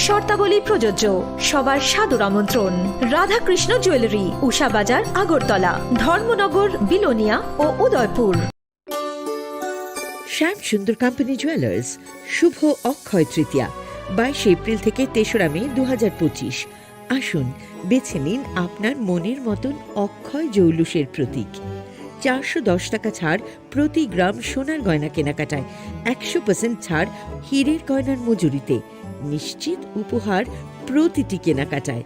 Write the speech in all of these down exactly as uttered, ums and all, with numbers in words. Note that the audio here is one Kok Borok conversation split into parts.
শর্তাবলী প্রযোজ্য। সবার সাদর আমন্ত্রণ। রাধাকৃষ্ণ জুয়েলারি, উষা বাজার, আগরতলা, ধর্মনগর, বিলোনিয়া ও উদয়পুর। শ্যাম সুন্দর কোম্পানি জুয়েলার্স, শুভ অক্ষয় তৃতীয়া, বাইশে এপ্রিল থেকে তেসরা মে দু হাজার পঁচিশ। আসুন, বেছে নিন আপনার মনের মতন অক্ষয় জৌলুসের প্রতীক। চারশো দশ টাকা ছাড় প্রতি গ্রাম সোনার গয়না কেনাকাটায়, একশো পার্সেন্ট ছাড় হীরের গয়নার মজুরিতে, নিশ্চিত উপহার প্রতিটি কেনাকাটায়,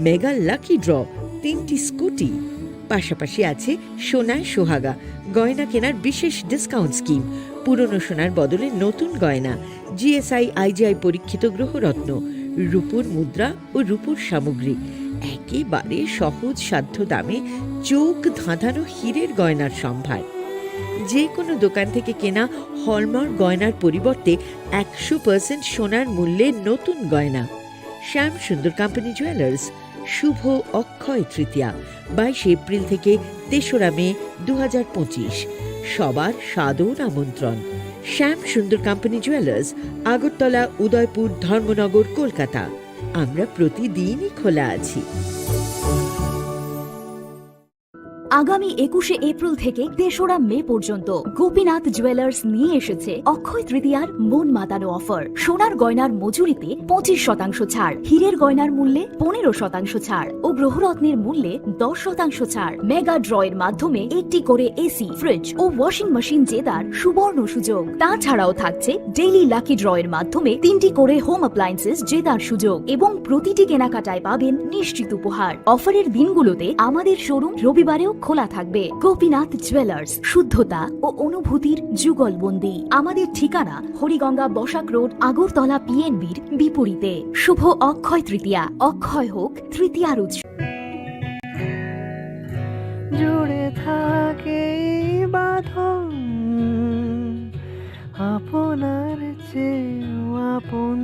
মেগা লাকি ড্র, তিনটি স্কুটি, পাশাপাশি আছে সোনায় সোহাগা গয়না কেনার বিশেষ ডিসকাউন্ট স্কিম, পুরনো সোনার বদলে নতুন গয়না, জিএসআই আইজিআই পরীক্ষিত গ্রহরত্ন, রূপোর মুদ্রা ও রূপোর সামগ্রী, একেবারে সহজ সাধ্য দামে চোখ ধাঁধানো হীরের গয়নার সম্ভার। যে কোনো দোকান থেকে কেনা হলমার্ক গয়নার পরিবর্তে একশো পার্সেন্ট সোনার মূল্যে নতুন গয়না। শ্যাম সুন্দর কোম্পানি জুয়েলার্স, শুভ অক্ষয় তৃতীয়া, বাইশে এপ্রিল থেকে তেসরা মে দু হাজার পঁচিশ। সবার সাদর আমন্ত্রণ। শ্যাম সুন্দর কোম্পানি জুয়েলার্স, আগরতলা, উদয়পুর, ধর্মনগর, কলকাতা। আমরা প্রতিদিনই খোলা আছি। আগামী একুশে এপ্রিল থেকে তেসরা মে পর্যন্ত গোপীনাথ জুয়েলার্স নিয়ে এসেছে অক্ষয় তৃতীয়ার মন মাতানো অফার। সোনার গয়নার মজুরিতে পঁচিশ শতাংশ ছাড়, হীরের গয়নার মূল্যে পনেরো শতাংশ ছাড় ও গ্রহরত্নের মূল্যে দশ শতাংশ ছাড়। মেগা ড্রয়ের মাধ্যমে একটি করে এসি, ফ্রিজ ও ওয়াশিং মেশিন জেতার সুবর্ণ সুযোগ। তাছাড়াও থাকছে ডেইলি লাকি ড্রয়ের মাধ্যমে তিনটি করে হোম অ্যাপ্লায়েন্সেস জেতার সুযোগ এবং প্রতিটি কেনাকাটায় পাবেন নিশ্চিত উপহার। অফারের দিনগুলোতে আমাদের শোরুম রবিবারেও খোলা থাকবে। গোপীনাথ জুয়েলার্স, শুদ্ধতা ও অনুভূতির যুগলবন্দি। আমাদের ঠিকানা হরিগঙ্গা বসাক রোড, আগরতলা পিএনবির বিপরীতে। শুভ অক্ষয় তৃতীয়া, অক্ষয় হোক তৃতীয়ার উৎসব। জুড়ে থাকে এই বাঁধন আপনার চেয়েও আপন,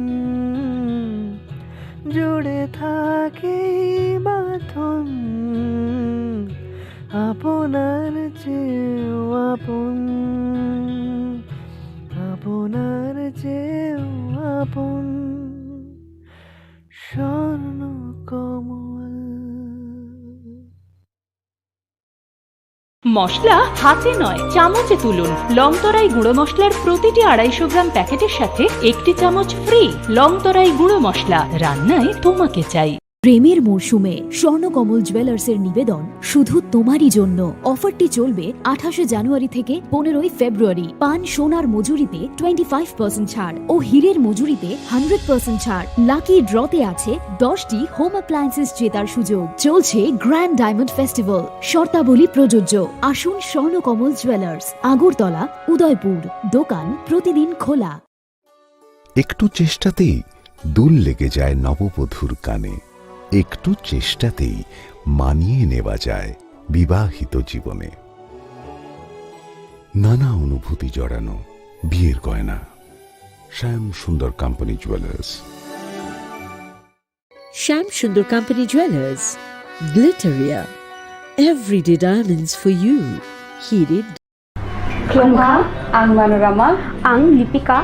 জুড়ে থাকে এই বাঁধন আপনার চেয়েও আপন, আপনার চেয়েও আপন। স্বর্ণ কমল। মশলা হাতে নয়, চামচে তুলুন। লংতরাই গুঁড়ো মশলার প্রতিটি আড়াইশো গ্রাম প্যাকেটের সাথে একটি চামচ ফ্রি। লংতরাই গুঁড়ো মশলা, রান্নায় তোমাকে চাই। প্রেমের মরশুমে স্বর্ণকমল জুয়েলার্সের নিবেদন, শুধু তোমারই জন্য। অফারটি চলবে আঠাশে জানুয়ারি থেকে পনেরোই ফেব্রুয়ারি। পান সোনার মজুরিতে টোয়েন্টি ফাইভ পার্সেন্ট ছাড় ও হীরের মজুরিতে হান্ড্রেড পার্সেন্ট ছাড়। লাকি ড্রতে আছে দশটি হোম অ্যাপ্লায়েন্সেস জেতার সুযোগ। চলছে গ্র্যান্ড ডায়মন্ড ফেস্টিভ্যাল, শর্তাবলী প্রযোজ্য। আসুন স্বর্ণকমল জুয়েলার্স, আগরতলা, উদয়পুর। দোকান প্রতিদিন খোলা। একটু চেষ্টাতেই দুল লেগে যায় নববধূর কানে, একটু চেষ্টাতেই মানিয়ে নেওয়া যায় বিবাহিত জীবনে। নানা অনুভূতি জড়ানো বিয়ের গয়না। শ্যাম Sundar company jewellers. Shyam Sundar company jewellers, Glitteria, everyday diamonds for you. Hire. Khulumkha, ang Manorama. Ang Lipika.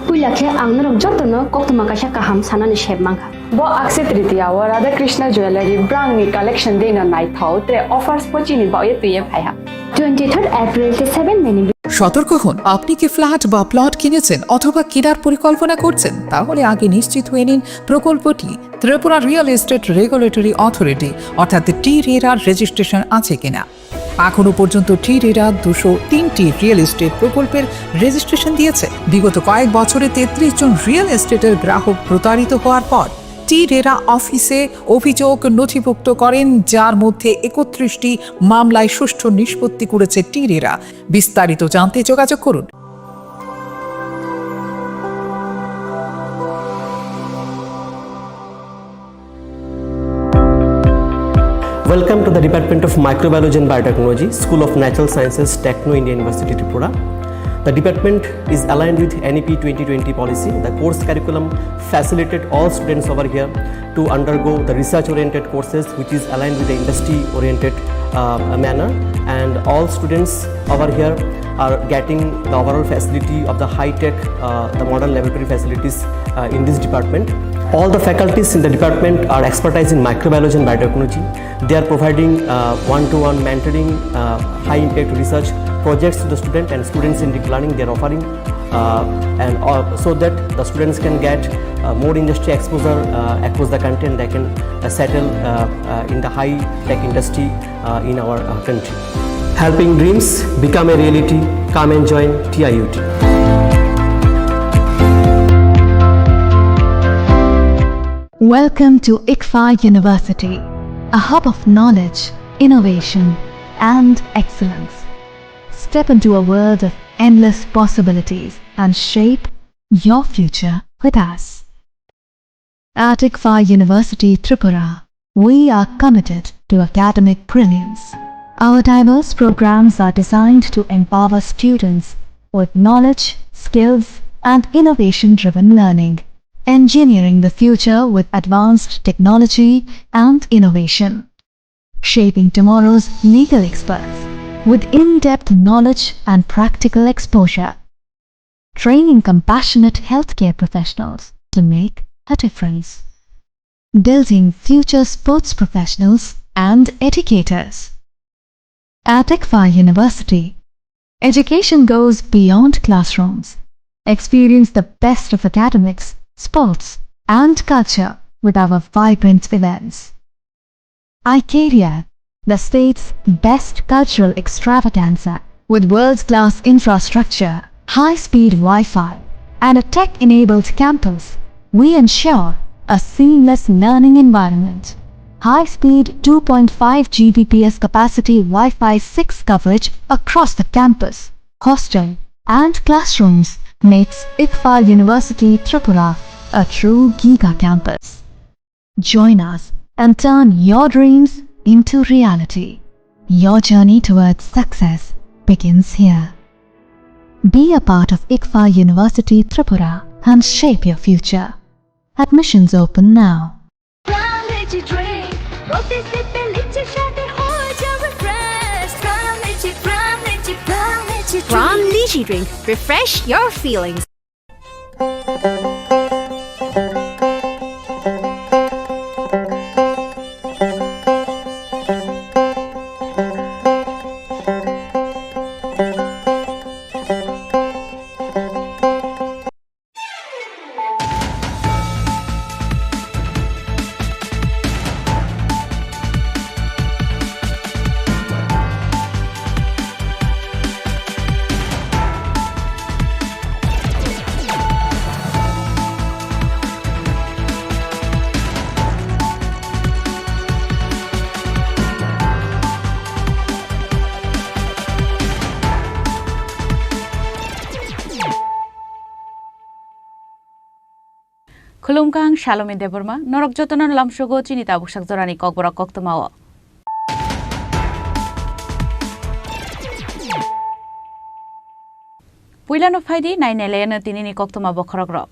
Puila khe ang norok jotono koktwma kaisa kaham sanani sep mankha. Bo Akshaya Tritiya o Radha Krishna Jewellery brangni collection deino naithok, tre offers bo chini baoye twiye phaiha. Twenty third April te seven May ni. সতর্ক হন, আপনি কি ফ্ল্যাট বা প্লট কিনেছেন অথবা কেনার পরিকল্পনা করছেন? তাহলে আগে নিশ্চিত হয়ে নিন প্রকল্পটি Tripura real estate regulatory authority অর্থাৎ টি রেরার রেজিস্ট্রেশন আছে কিনা। এখনো পর্যন্ত টি রেরা দুশো তিনটি রিয়েল এস্টেট প্রকল্পের রেজিস্ট্রেশন দিয়েছে। বিগত কয়েক বছরে তেত্রিশ জন রিয়েল এস্টেটের গ্রাহক প্রতারিত হওয়ার পর টি রেরা অফিসে অভিযোগ নথিভুক্ত করেন, যার মধ্যে একত্রিশটি মামলায় সুষ্ঠু নিষ্পত্তি করেছে টি রেরা। বিস্তারিত জানতে যোগাযোগ করুন। Welcome to the Department of Microbiology and Biotechnology, School of Natural Sciences, Techno India University, Tripura. The department is aligned with N E P twenty twenty policy. The course curriculum facilitate all students over here to undergo the research-oriented courses, which is aligned with the industry-oriented, uh, manner. And all students over here are getting the overall facility of the high-tech, uh, the modern laboratory facilities, uh, in this department. All the faculties in the department are expertise in microbiology and biotechnology. They are providing, uh, one-to-one mentoring, uh, high-impact research projects to the student and students in deep learning they are offering, uh, and, uh, so that the students can get, uh, more industry exposure, uh, across the country, and they can, uh, settle, uh, uh, in the high-tech industry, uh, in our, uh, country. Helping dreams become a reality. Come and join T I U T. Welcome to ICFAI University, a hub of knowledge, innovation, and excellence. Step into a world of endless possibilities and shape your future with us. At ICFAI University Tripura, we are committed to academic brilliance. Our diverse programs are designed to empower students with knowledge, skills, and innovation-driven learning, engineering the future with advanced technology and innovation, shaping tomorrow's legal experts with in-depth knowledge and practical exposure, training compassionate healthcare professionals to make a difference, building future sports professionals and educators. At ICFAI University, education goes beyond classrooms. Experience the best of academics, sports, and culture with our vibrant events. iCaria, the state's best cultural extravaganza, with world-class infrastructure, high-speed Wi-Fi, and a tech-enabled campus, we ensure a seamless learning environment. High-speed two point five G B P S capacity Wi-Fi six coverage across the campus, hostel, and classrooms makes ICFAI University Tripura a true giga campus. Join us and turn your dreams into reality. Your journey towards success begins here. Be a part of ICFAI University Tripura and shape your future. Admissions open now. Prime Lychee Drink, रोते से पे लीची शादी हो जावे fresh। Prime Lychee, Prime Lychee, Prime Lychee Drink। Prime Lychee Drink, refresh your feelings। Khulumkha, ang Salomi Debbarma, norok jotono lamsogo chini tabuk sak jorani kokborok koktwmao. Puilano phaidi, nainailaino tinini koktwma bokhorokrok.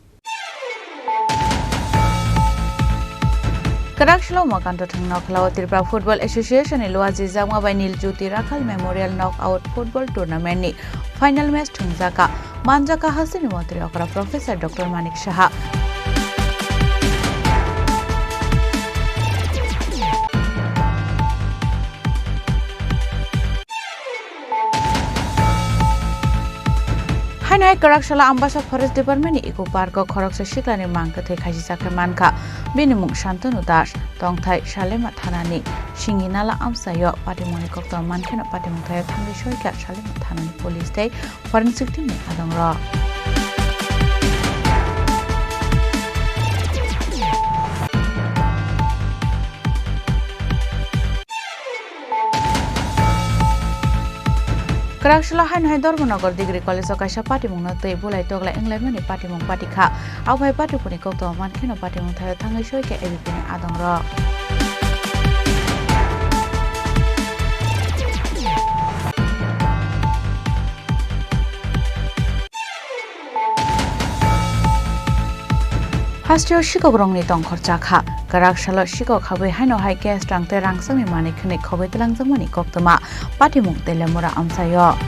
Kwrak slow mo kanto thwngno khlao Tripura Football Association ni luajijakma bai Nil Jyoti Rakhal Memorial Knockout Football Tournament ni final match thwngjaka, manjaka hasteni montri okra Professor Doctor Manik Saha. Haino hai kwrak salo Ambasa Forest Department ni Eco Park o khoroksa siklani mang kwthwi khaisijak khe mankha. Bini mung Shantanu Das, tongthai Salema thanani Singhinala amchaio. Patimungni koktwma mankheno patimung thaio thangwi soikha Salema thanani police tei forensic team ni adongrok. Kwrak salo haino hai Dharmanagar Degree College o kaisa patimungno twi bulai toglai wnglaimani patimung patikha. Abo hai patikuni koktwma mankheno patimung thaio thangwi soikha A B P ni adongrok. Hasteo sikokrokni tongkhor chakha. Kwrak salo sikok habwi haino hai gas rang tei rangchakni manwi khwnwi khogwi twlangjakmani koktwma patimung Telemura amchaio.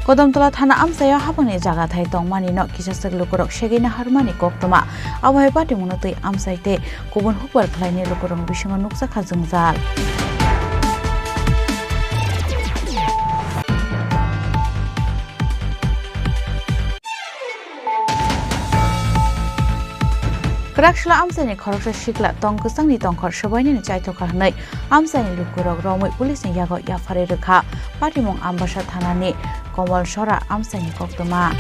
Kodomtola thana amchaio habangni jagathai tongmani no kisaswk lukurok segwi naharmani koktwma. Abo hai patimungno twi amchai tei kubun hukbar khlainai lukurokni bisingo nukjakha jwngjal. Kwraksla amchaini khoroksa sikla tong kwchangni tongkhor swbainani chaithokha hwnwi amchaini lukurok romwi police ni yago yapharwi rwkha. Patimung Ambasa thanani Komol Sora amchaini koktwma.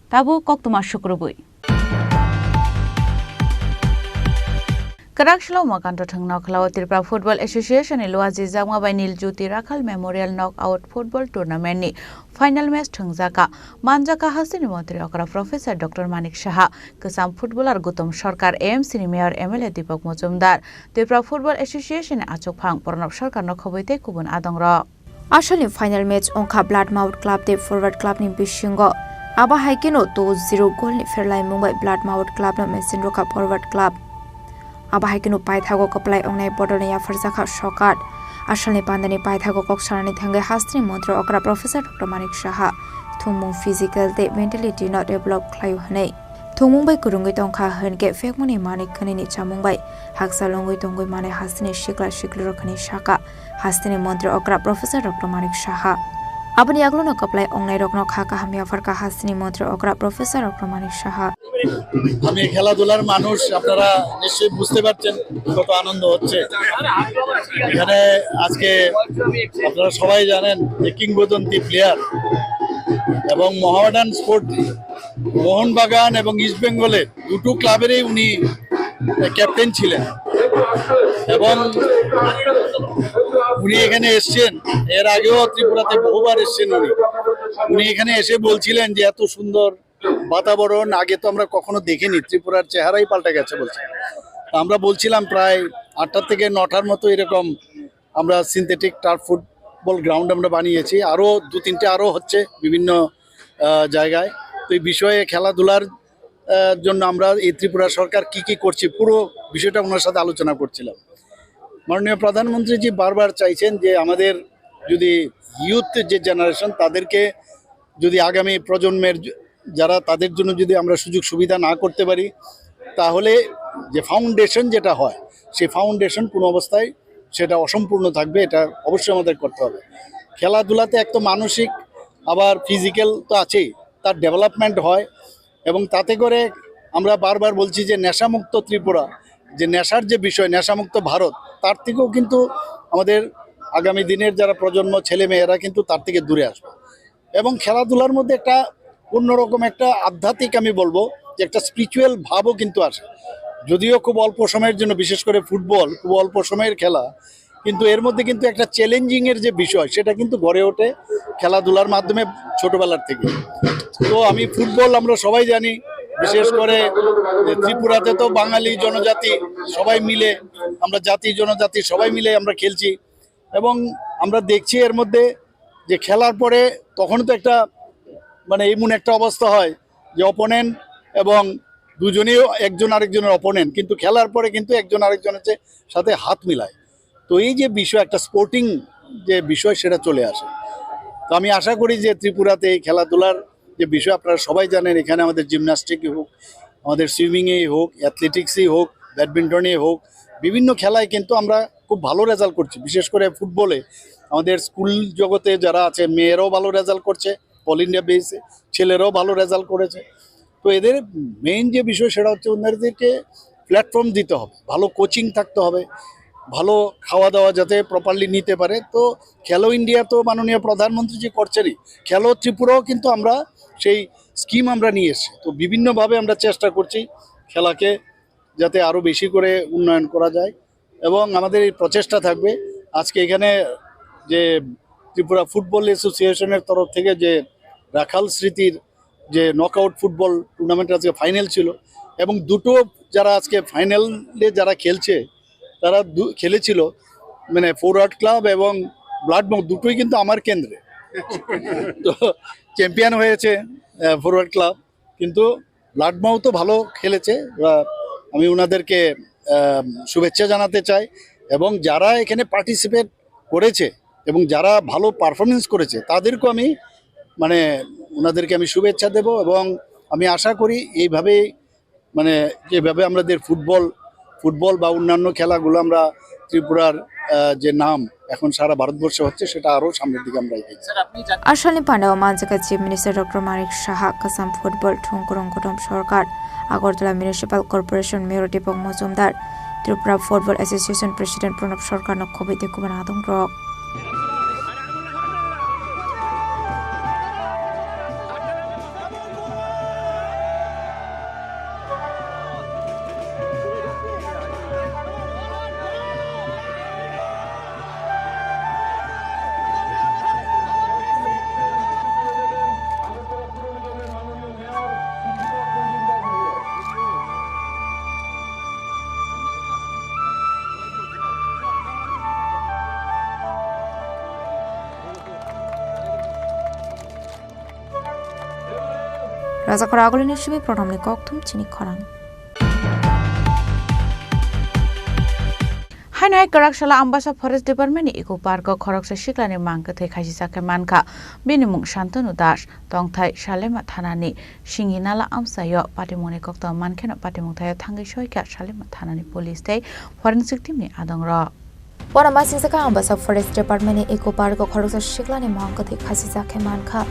Tabuk koktwma sukrubwi. Kwrak slow ma kanto thwngno khlao Tripura Football Association ni lua jijakma bai Nil Jyoti Rakhal Memorial Knockout Football Tournament ni final match thwngjaka. Manjaka hasteni montri okra Professor Doctor Manik Saha, kwcham footballer Gautam Sarkar, A M C ni Mayor M L A Deepak Majumdar, Tripura Football Association ni achukphang Pranab Sarkar no khobwi tei kubun adongrok. Asalni final match wngkha Blood Mouth Club tei Forward Club ni bisingo. Abo hai kheno two zero goal ni pherlaimung bai Blood Mouth Club no mecheng rwkha Forward Club. Abo hai kheno paithago kwplai wngnai bodol ni yapharjakha Sokat. Asalni pandani paithago kok sanani thangwi hasteni montri okra Professor Doctor Manik Saha thwngmung physical tei mentality no develop khlaio hwnwi. Thwngmung bai kwrwngwi tongkha hwnkhe phekmani manwi kwnwini chamung bai hakchal wngwi tongwi manwi hasteni sikla siklirok hwnwi sakha hasteni montri okra Professor Doctor Manik Saha. Aboni yagulono kwplai wngnairokno kha kaham yapharkha hasteni montri okra Professor Doctor Manik Saha. আমি খেলাধুলার মানুষ, আপনারা নিশ্চয়ই বুঝতে পারছেন কত আনন্দ হচ্ছে। এখানে আজকে আপনারা সবাই জানেন যে কিংবদন্তি প্লেয়ার এবং মোহামেডান স্পোর্ট, মোহনবাগান এবং ইস্ট বেঙ্গলের দুটো ক্লাবেরই উনি ক্যাপ্টেন ছিলেন এবং উনি এখানে এসছেন। এর আগেও ত্রিপুরাতে বহুবার এসছেন উনি। উনি এখানে এসে বলছিলেন যে এত সুন্দর বাতাবরণ আগে তো আমরা কখনো দেখিনি, ত্রিপুরার চেহারাই পাল্টে গেছে বলছে। তো আমরা বলছিলাম প্রায় আটটা থেকে নটার মতো এরকম আমরা সিনথেটিক টার্ফ ফুটবল গ্রাউন্ড আমরা বানিয়েছি, আরও দু তিনটে আরও হচ্ছে বিভিন্ন আহ, জায়গায়। তো এই বিষয়ে খেলাধুলার আহ, জন্য আমরা এই ত্রিপুরা সরকার কি কি করছি পুরো বিষয়টা ওনার সাথে আলোচনা করছিলাম। মাননীয় প্রধানমন্ত্রীজি বারবার চাইছেন যে আমাদের যদি ইউথ যে জেনারেশন তাদেরকে যদি আগামী প্রজন্মের য-, যারা তাদের জন্য যদি আমরা সুযোগ সুবিধা না করতে পারি তাহলে যে ফাউন্ডেশন যেটা হয় সেই ফাউন্ডেশন কোনো অবস্থায় সেটা অসম্পূর্ণ থাকবে, এটা অবশ্যই আমাদের করতে হবে। খেলাধুলাতে এক তো মানসিক আবার ফিজিক্যাল তো আছেই, তার ডেভেলপমেন্ট হয় এবং তাতে করে আমরা বারবার বলছি যে নেশামুক্ত ত্রিপুরা, যে নেশার যে বিষয়, নেশামুক্ত ভারত, তার থেকেও কিন্তু আমাদের আগামী দিনের যারা প্রজন্ম ছেলে মেয়েরা কিন্তু তার থেকে দূরে আসবে। এবং খেলাধুলার মধ্যে একটা অন্যরকম একটা আধ্যাত্মিক, আমি বলবো যে একটা স্পিরিচুয়াল ভাবও কিন্তু আসে। যদিও খুব অল্প সময়ের জন্য, বিশেষ করে ফুটবল খুব অল্প সময়ের খেলা, কিন্তু এর মধ্যে কিন্তু একটা চ্যালেঞ্জিং এর যে বিষয় সেটা কিন্তু গড়ে ওঠে খেলাধুলার মাধ্যমে ছোটবেলার থেকে। তো আমি ফুটবল আমরা সবাই জানি, বিশেষ করে ত্রিপুরাতে তো বাঙালি জনজাতি সবাই মিলে, আমরা জাতি জনজাতি সবাই মিলে আমরা খেলছি এবং আমরা দেখছি এর মধ্যে যে খেলার পরে তখন তো একটা মানে এমন একটা অবস্থা হয় যে অপোনেন্ট এবং দুজনেই একজন আরেকজনের অপোনেন্ট, কিন্তু খেলার পরে কিন্তু একজন আরেকজনের যে সাথে হাত মিলায়। তো এই যে বিষয়, একটা স্পোর্টিং যে বিষয় সেটা চলে আসে। তো আমি আশা করি যে ত্রিপুরাতে এই খেলাধুলার যে বিষয় আপনারা সবাই জানেন, এখানে আমাদের জিমন্যাস্টিকই হোক, আমাদের সুইমিংয়েই হোক, অ্যাথলেটিক্সেই হোক, ব্যাডমিন্টনেই হোক, বিভিন্ন খেলায় কিন্তু আমরা খুব ভালো রেজাল্ট করছি। বিশেষ করে ফুটবলে আমাদের স্কুল জগতে যারা আছে মেয়েরাও ভালো রেজাল্ট করছে, অল ইন্ডিয়া বেসে ছেলেরাও ভালো রেজাল্ট করেছে। তো এদের মেইন যে বিষয় সেটা হচ্ছে ওনাদেরকে প্ল্যাটফর্ম দিতে হবে, ভালো কোচিং থাকতে হবে, ভালো খাওয়া দাওয়া যাতে প্রপারলি নিতে পারে। তো খেলো ইন্ডিয়া তো মাননীয় প্রধানমন্ত্রী যে করছেনই, খেলো ত্রিপুরাও কিন্তু আমরা সেই স্কিম আমরা নিয়ে এসেছি। তো বিভিন্নভাবে আমরা চেষ্টা করছি খেলাকে যাতে আরও বেশি করে উন্নয়ন করা যায় এবং আমাদের এই প্রচেষ্টা থাকবে। আজকে এখানে যে ত্রিপুরা ফুটবল অ্যাসোসিয়েশনের তরফ থেকে যে রাখাল স্মৃতির যে নকআউট ফুটবল টুর্নামেন্ট আজকে ফাইনাল ছিল এবং দুটো যারা আজকে ফাইনালে যারা খেলছে তারা দু-, খেলেছিল মানে ফরওয়ার্ড ক্লাব এবং ব্লাড মগ দুটোই কিন্তু আমার কেন্দ্রে। তো চ্যাম্পিয়ন হয়েছে আহ, ফরওয়ার্ড ক্লাব, কিন্তু ব্লাড মাউথও ভালো খেলেছে। আহ, আমি ওনাদেরকে আহ, শুভেচ্ছা জানাতে চাই এবং যারা এখানে পার্টিসিপেট করেছে এবং যারা ভালো পারফরমেন্স করেছে তাদেরকেও আমি মানে ওনাদেরকে আমি শুভেচ্ছা দেব এবং আমি আশা করি এইভাবেই মানে যেভাবে আমাদের ফুটবল ফুটবল বা অন্যান্য খেলাগুলো আমরা ত্রিপুরার আহ, যে নাম এখন সারা ভারতবর্ষে হচ্ছে সেটা আরও সামনের দিকে আমরা এগিয়ে নিয়ে যাবো। Asalni pandao manjak kha Chief Minister Doctor Manik Saha, Kasam Football Thungkurung Kutum Sorkar, Agartala Municipal Corporation Mayor Deepak Majumdar, Tripura Football Association President Pranab Sorkar no khobwi tei kubun adongrok. Rajakhor agulini simi program ni kokthum chini khorang. Haino hai kwraksala Ambasa Forest Department ni Eco Park o khoroksa siklani mang kwthwi khasijak khe mankha. Bini mung Shantanu Das, tongthai Salema thanani Singinala amchaio. Patimungni koktwma mankheno patimung thaio thangwi soikha Salema thanani police tei forensic team ni adongrok. Bono masingjakha Ambasa Forest Department ni Eco Park o khoroksa siklani mang kwthwi khasijak khe mankha.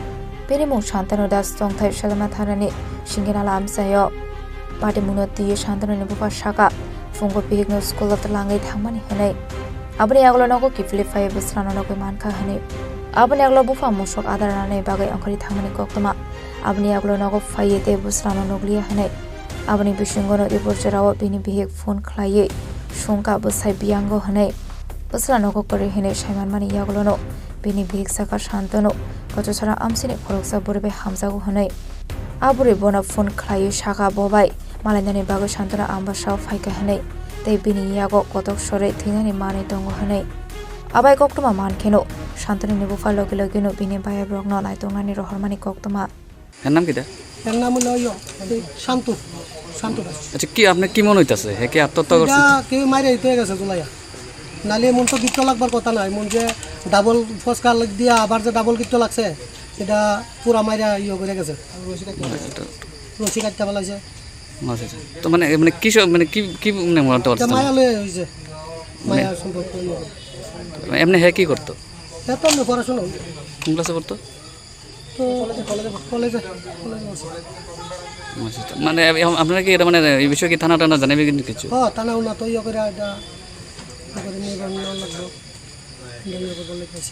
Bini mung Shantanu Das, tongthai Salema thanani Singinala amchaio. Patimungno twiwi Shantanuni bupha sakha, phungo bihikno school o twlangwi thangmani hwnwi. Aboni yagulo nogo kiphilwi phaiwi bwsrano nugwi mankha hwnwi. Aboni yagulo bupha musuk adar ranani bagwi ongkhorwi thangmani koktwma. Aboni yagulo nogo phaiwi tei bwsrano nukliya hwnwi. Aboni bisingo no Ipur jorao bini bihik phone khlaiwi sungkha bwsai biyango hwnwi. Bwsla nogo kwrwi hwnwi saimanmani yagulono bini bihik sakha Shantanu kochosara amchini khoroksa bwrwi bai hamjago hwnwi. A bwrwi bono phone khlaiwi sakha bo bai malainani bagwi Shantanu Ambasao phaikha hwnwi tei bini yago kotok sorwi thwinani manwi tongo hwnwi. Abai koktwma mankheno Shantanuni bupha logi logino bini bayabrokno naituknani rohormani koktwma. এর নাম কিতা? এর নাম হলো ইয়ো, এই শান্তু, শান্তু দাস। আচ্ছা, কি আপনি কি মনে হইতাছে? হে কি আত্মহত্যা করছে? এটা কেউ মাইরে হইতে গেছে জুলাইয়া। নালে এমন তো গিট্টো লাগবার কথা নাই, এমন যে ডাবল ফসকা লাগ দিয়া আবার যে ডাবল গিট্টো লাগছে, এটা পুরা মাইরা ইয়ে করে গেছে। এটা রশি কাটতে পালাইছে। আচ্ছা, আচ্ছা। তো মানে, মানে কি সব, মানে কি, কি মানে মনে হচ্ছে? এটা মায়া লয়ে হইছে। মানে মায়া সম্পর্ক ইয়ে। এমনি হে কি করতো? এ তো এমনি পড়াশোনা। কোন ক্লাসে পড়তো? তো কলেজে, কলেজে, কলেজে, কলেজে আছে। আচ্ছা, আচ্ছা। মানে, এ-, এ-, আপনারা কি এটা, মানে, এই বিষয়ে কি থানা টানা জানাবে কিন্তু কিছু? হ্যাঁ, থানা উনা তো ইয়ে করে এটা, ইয়ে করে নিয়ে নেওয়া লাগবে। নিয়ে নেওয়া লাগবে বলে গেছে।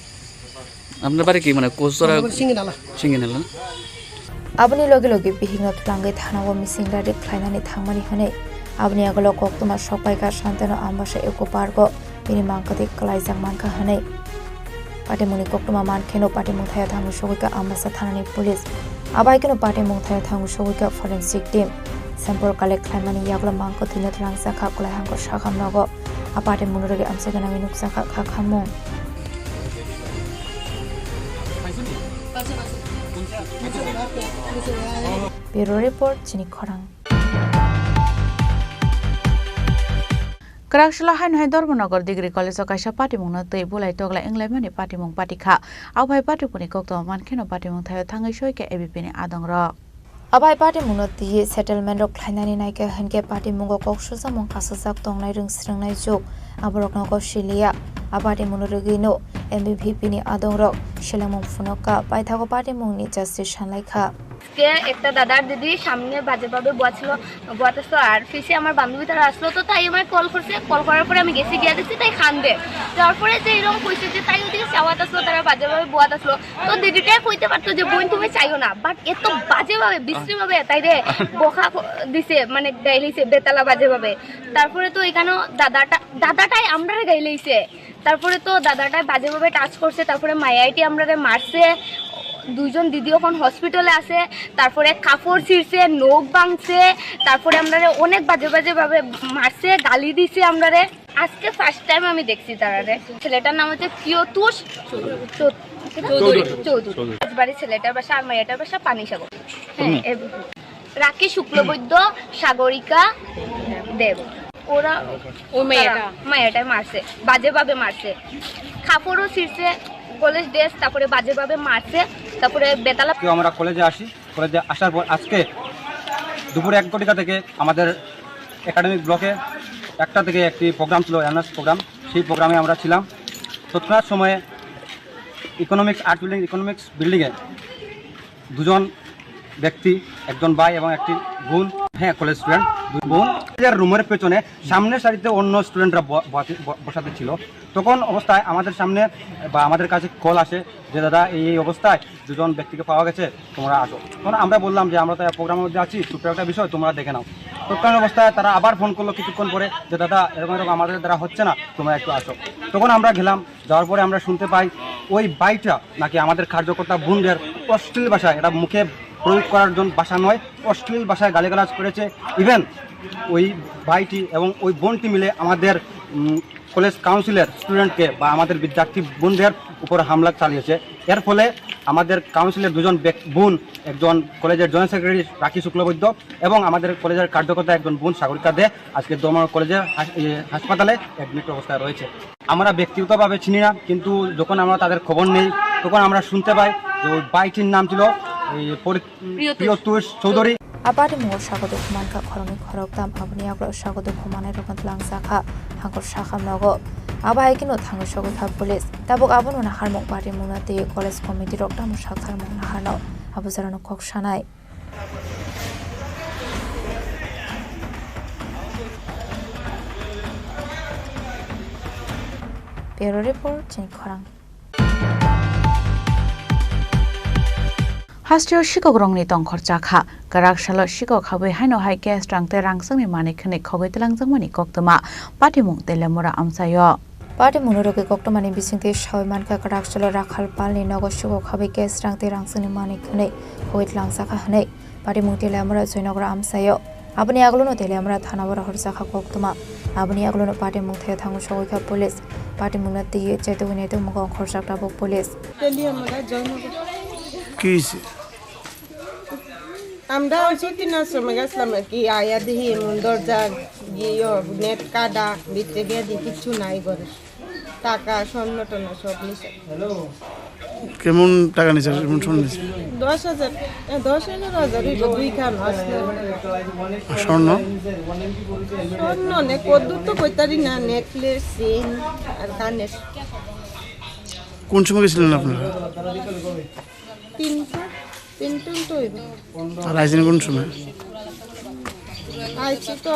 আপনার বাড়ি কি, মানে, কোচরা? আমার বাড়ি সিঙ্গিনালা। সিঙ্গিনালা না? Aboni logi logi bihikno twlangwi thanao mising radi khlainani thangmani hwnwi aboni yagulo koktwma sokpaikha Shantanu Ambasa Eco Park o. Bini mangkwthwi kwlaijak mankha hwnwi. Patimungni koktwma mankheno patimung thaio thangwi sogwikha Ambasa thanani police. Abaikeno patimung thaio thangwi sogwikha forensic team. Sample collect khlaimani yagulo mangkwthwino twlangjakha kwlai hangkor sakham nogo. A patimungno rwgwi amchaikhe nangwi nukjakha kha khamung. Bureau report, chini khorang. Kwraksalo haino hai Dharmanagar Degree College o kaisa patimungno twi bulai toglai wnglaimani patimung patikha. Abo hai patimungni koktwma mankheno patimung thaio thangwi soikha A B P ni adongrok. Abo hai patimungno twi settlement rok khlainani naikha hinkhe patimungo kok sujakmung kasajak tongnai rwng swrwngnai juk aborokno kok siliya. A patimungno rwgwino M B V P ni adongrok selengmung phunukha, paithago patimungni justice sanlaikha. আজকে একটা দাদার দিদি সামনে বাজেভাবে বয়াছিল, বয়াতেছিল, আর পিছে আমার বান্ধবী তারা আসলো, তো তাই আমায় কল করছে, কল করার পরে আমি গেছি, গিয়া দেখছি তাই কান্দে। তারপরে যে এরকম কইছে যে তাই ওদিকে চাওয়াত আসলো, তারা বাজেভাবে বয়াত আসলো, তো দিদিটাই কইতে পারতো যে, "বোন, তুমি চাইও না", বাট এত বাজেভাবে, বিশ্রীভাবে তাই রে বকা ক-, দিছে, মানে গাইলিছে বেতালা বাজেভাবে। তারপরে তো এখানেও দাদাটা, দাদাটাই আমরারে গাইলাইছে। তারপরে তো দাদাটায় বাজেভাবে টাচ করছে, তারপরে মায়াইটি আমরারে মারছে, দুইজন দিদি এখন হসপিটালে আছে, তারপরে কাপড় ছিঁড়ছে, নখ ভাঙছে, তারপরে আমরারে অনেক বাজে বাজে ভাবে মারছে, গালি দিছে আমরারে। আজকে ফার্স্ট টাইম আমি দেখছি তারারে। ছেলেটার নাম হচ্ছে প্রিয়তোষ চৌ-, চৌধুরী। চৌধুরী। রাজবাড়ি ছেলেটার বাসা আর মায়াটার বাসা পানিসাগর। হ্যাঁ, এ-, রাখি শুক্লবৈদ্য, সাগরিকা, দেব। ওরা ওই মেয়েটা। তারা মেয়েটাই মারছে, বাজেভাবে মারছে, কাপড়ও ছিঁড়ছে, কলেজ ড্রেস, তারপরে বাজেভাবে মারছে, তারপরে বেতালা। কেউ আমরা কলেজে আসি, কলেজে আসার পর আজকে দুপুর এক ঘটিকা থেকে আমাদের একাডেমিক ব্লকে একটা থেকে একটি প্রোগ্রাম ছিল, অ্যাওয়ারনেস প্রোগ্রাম। সেই প্রোগ্রামে আমরা ছিলাম। তৎক্ষণাৎ সময়ে ইকোনমিক্স, আর্ট বিল্ডিং, ইকোনমিক্স বিল্ডিংয়ে দুজন ব্যক্তি, একজন ভাই এবং একটি বোন, হ্যাঁ, কলেজ স্টুডেন্ট, দুই বোন। এর রুমের পেছনে সামনের সারিতে অন্য স্টুডেন্টরা ব-, ব-, ব-, বসাতে ছিল। তখন অবস্থায় আমাদের সামনে বা আমাদের কাছে কল আসে যে, "দাদা, এই, এই অবস্থায় দুজন ব্যক্তিকে পাওয়া গেছে, তোমরা আসো।" তখন আমরা বললাম যে, "আমরা তো প্রোগ্রামের মধ্যে আছি, ছোট্ট একটা বিষয়, তোমরা দেখে নাও।" তৎকালীন অবস্থায় তারা আবার ফোন করলো কিছুক্ষণ পরে যে, "দাদা, এরকম এরকম আমাদের দ্বারা হচ্ছে না, তোমরা একটু আসো।" তখন আমরা গেলাম, যাওয়ার পরে আমরা শুনতে পাই ওই ভাইটা নাকি আমাদের কার্যকর্তা বোনদের অশ্লীল ভাষায়, এটা মুখে প্রয়োগ করার জন্য ভাষা নয়, অশ্লীল ভাষায় গালিগালাজ করেছে। ইভেন ওই ভাইটি এবং ওই বোনটি মিলে আমাদের, উম, কলেজ কাউন্সিলের স্টুডেন্টকে বা আমাদের বিদ্যার্থী বোনদের উপর হামলা চালিয়েছে। এর ফলে আমাদের কাউন্সিলের দুজন ব্যক-, বোন, একজন কলেজের জয়েন্ট সেক্রেটারি রাখি শুক্লবৈদ্য এবং আমাদের কলেজের কার্যকর্তা একজন বোন সাগরিকা দে আজকে দমন কলেজের হাস-, এ, হাসপাতালে অ্যাডমিট অবস্থায় রয়েছে। আমরা ব্যক্তিগতভাবে চিনি না, কিন্তু যখন আমরা তাদের খবর নেই, তখন আমরা শুনতে পাই যে ওই ভাইটির নাম ছিল এই পরি-, প্রিয়তোষ। প্রিয়তোষ Chowdhury. A patimungo sago dukhu mankha khoroknwi khoroktham, aboni yagulo sago dukhu manai rokno twlangjakha hangkor sakha nogo. Abo hai kheno thangwi sogwi kha police. Tabuk abono naharmung, patimungno tei college committee rok tamo saktharmung naharno, abo jorano kok sanai. Bureau Report, Chini Khorang. Hasteo sikokrokni tongkhor chakha. Kwrak salo sikok habwi haino hai cash rang tei rangchakni manwi khwnwi khogwi twlangjakmani koktwma patimung Teliamura amchaio. Patimungno rwgwi koktwmani bisingtwi sawi mankha, kwrak salo Rakhal Palni nogo sikok habwi cash rang tei rangchakni manwi khwnwi khogwi twlangjakha hwnwi. Patimung Teliamura Joynagar amchaio. Aboni yagulono Teliamura thanao rohorjakha koktwma. Aboni yagulono patimung thaio thangwi sogwi kha police. Patimungno twiwi chaitugwi naitukmungo ongkhorjak tabuk police. Teliamura Joynagar. কি হয়েছে? আমরা ছুটি না সময় গেছিলাম আর কি, আয়া দেখি এমন দরজা গিয়ে নেট কাটা, ভিতরে গিয়ে দেখি কিচ্ছু নাই ঘরে। টাকা, স্বর্ণ টর্ণ সব নিছে। কেমন টাকা নিছে? কেমন স্বর্ণ নিছে? দশ হাজার, এ, দশ এগারো হাজার হইব, দুই খান আসলে। আর স্বর্ণ? স্বর্ণ নে, কদ্দুর তো কইতারি না, নেকলেস, চেইন আর কানের। কোন সময় গেছিলেন আপনারা? তিনটা, তিনটা তো হইব। আর আইছেন কোন সময়? আইছি তো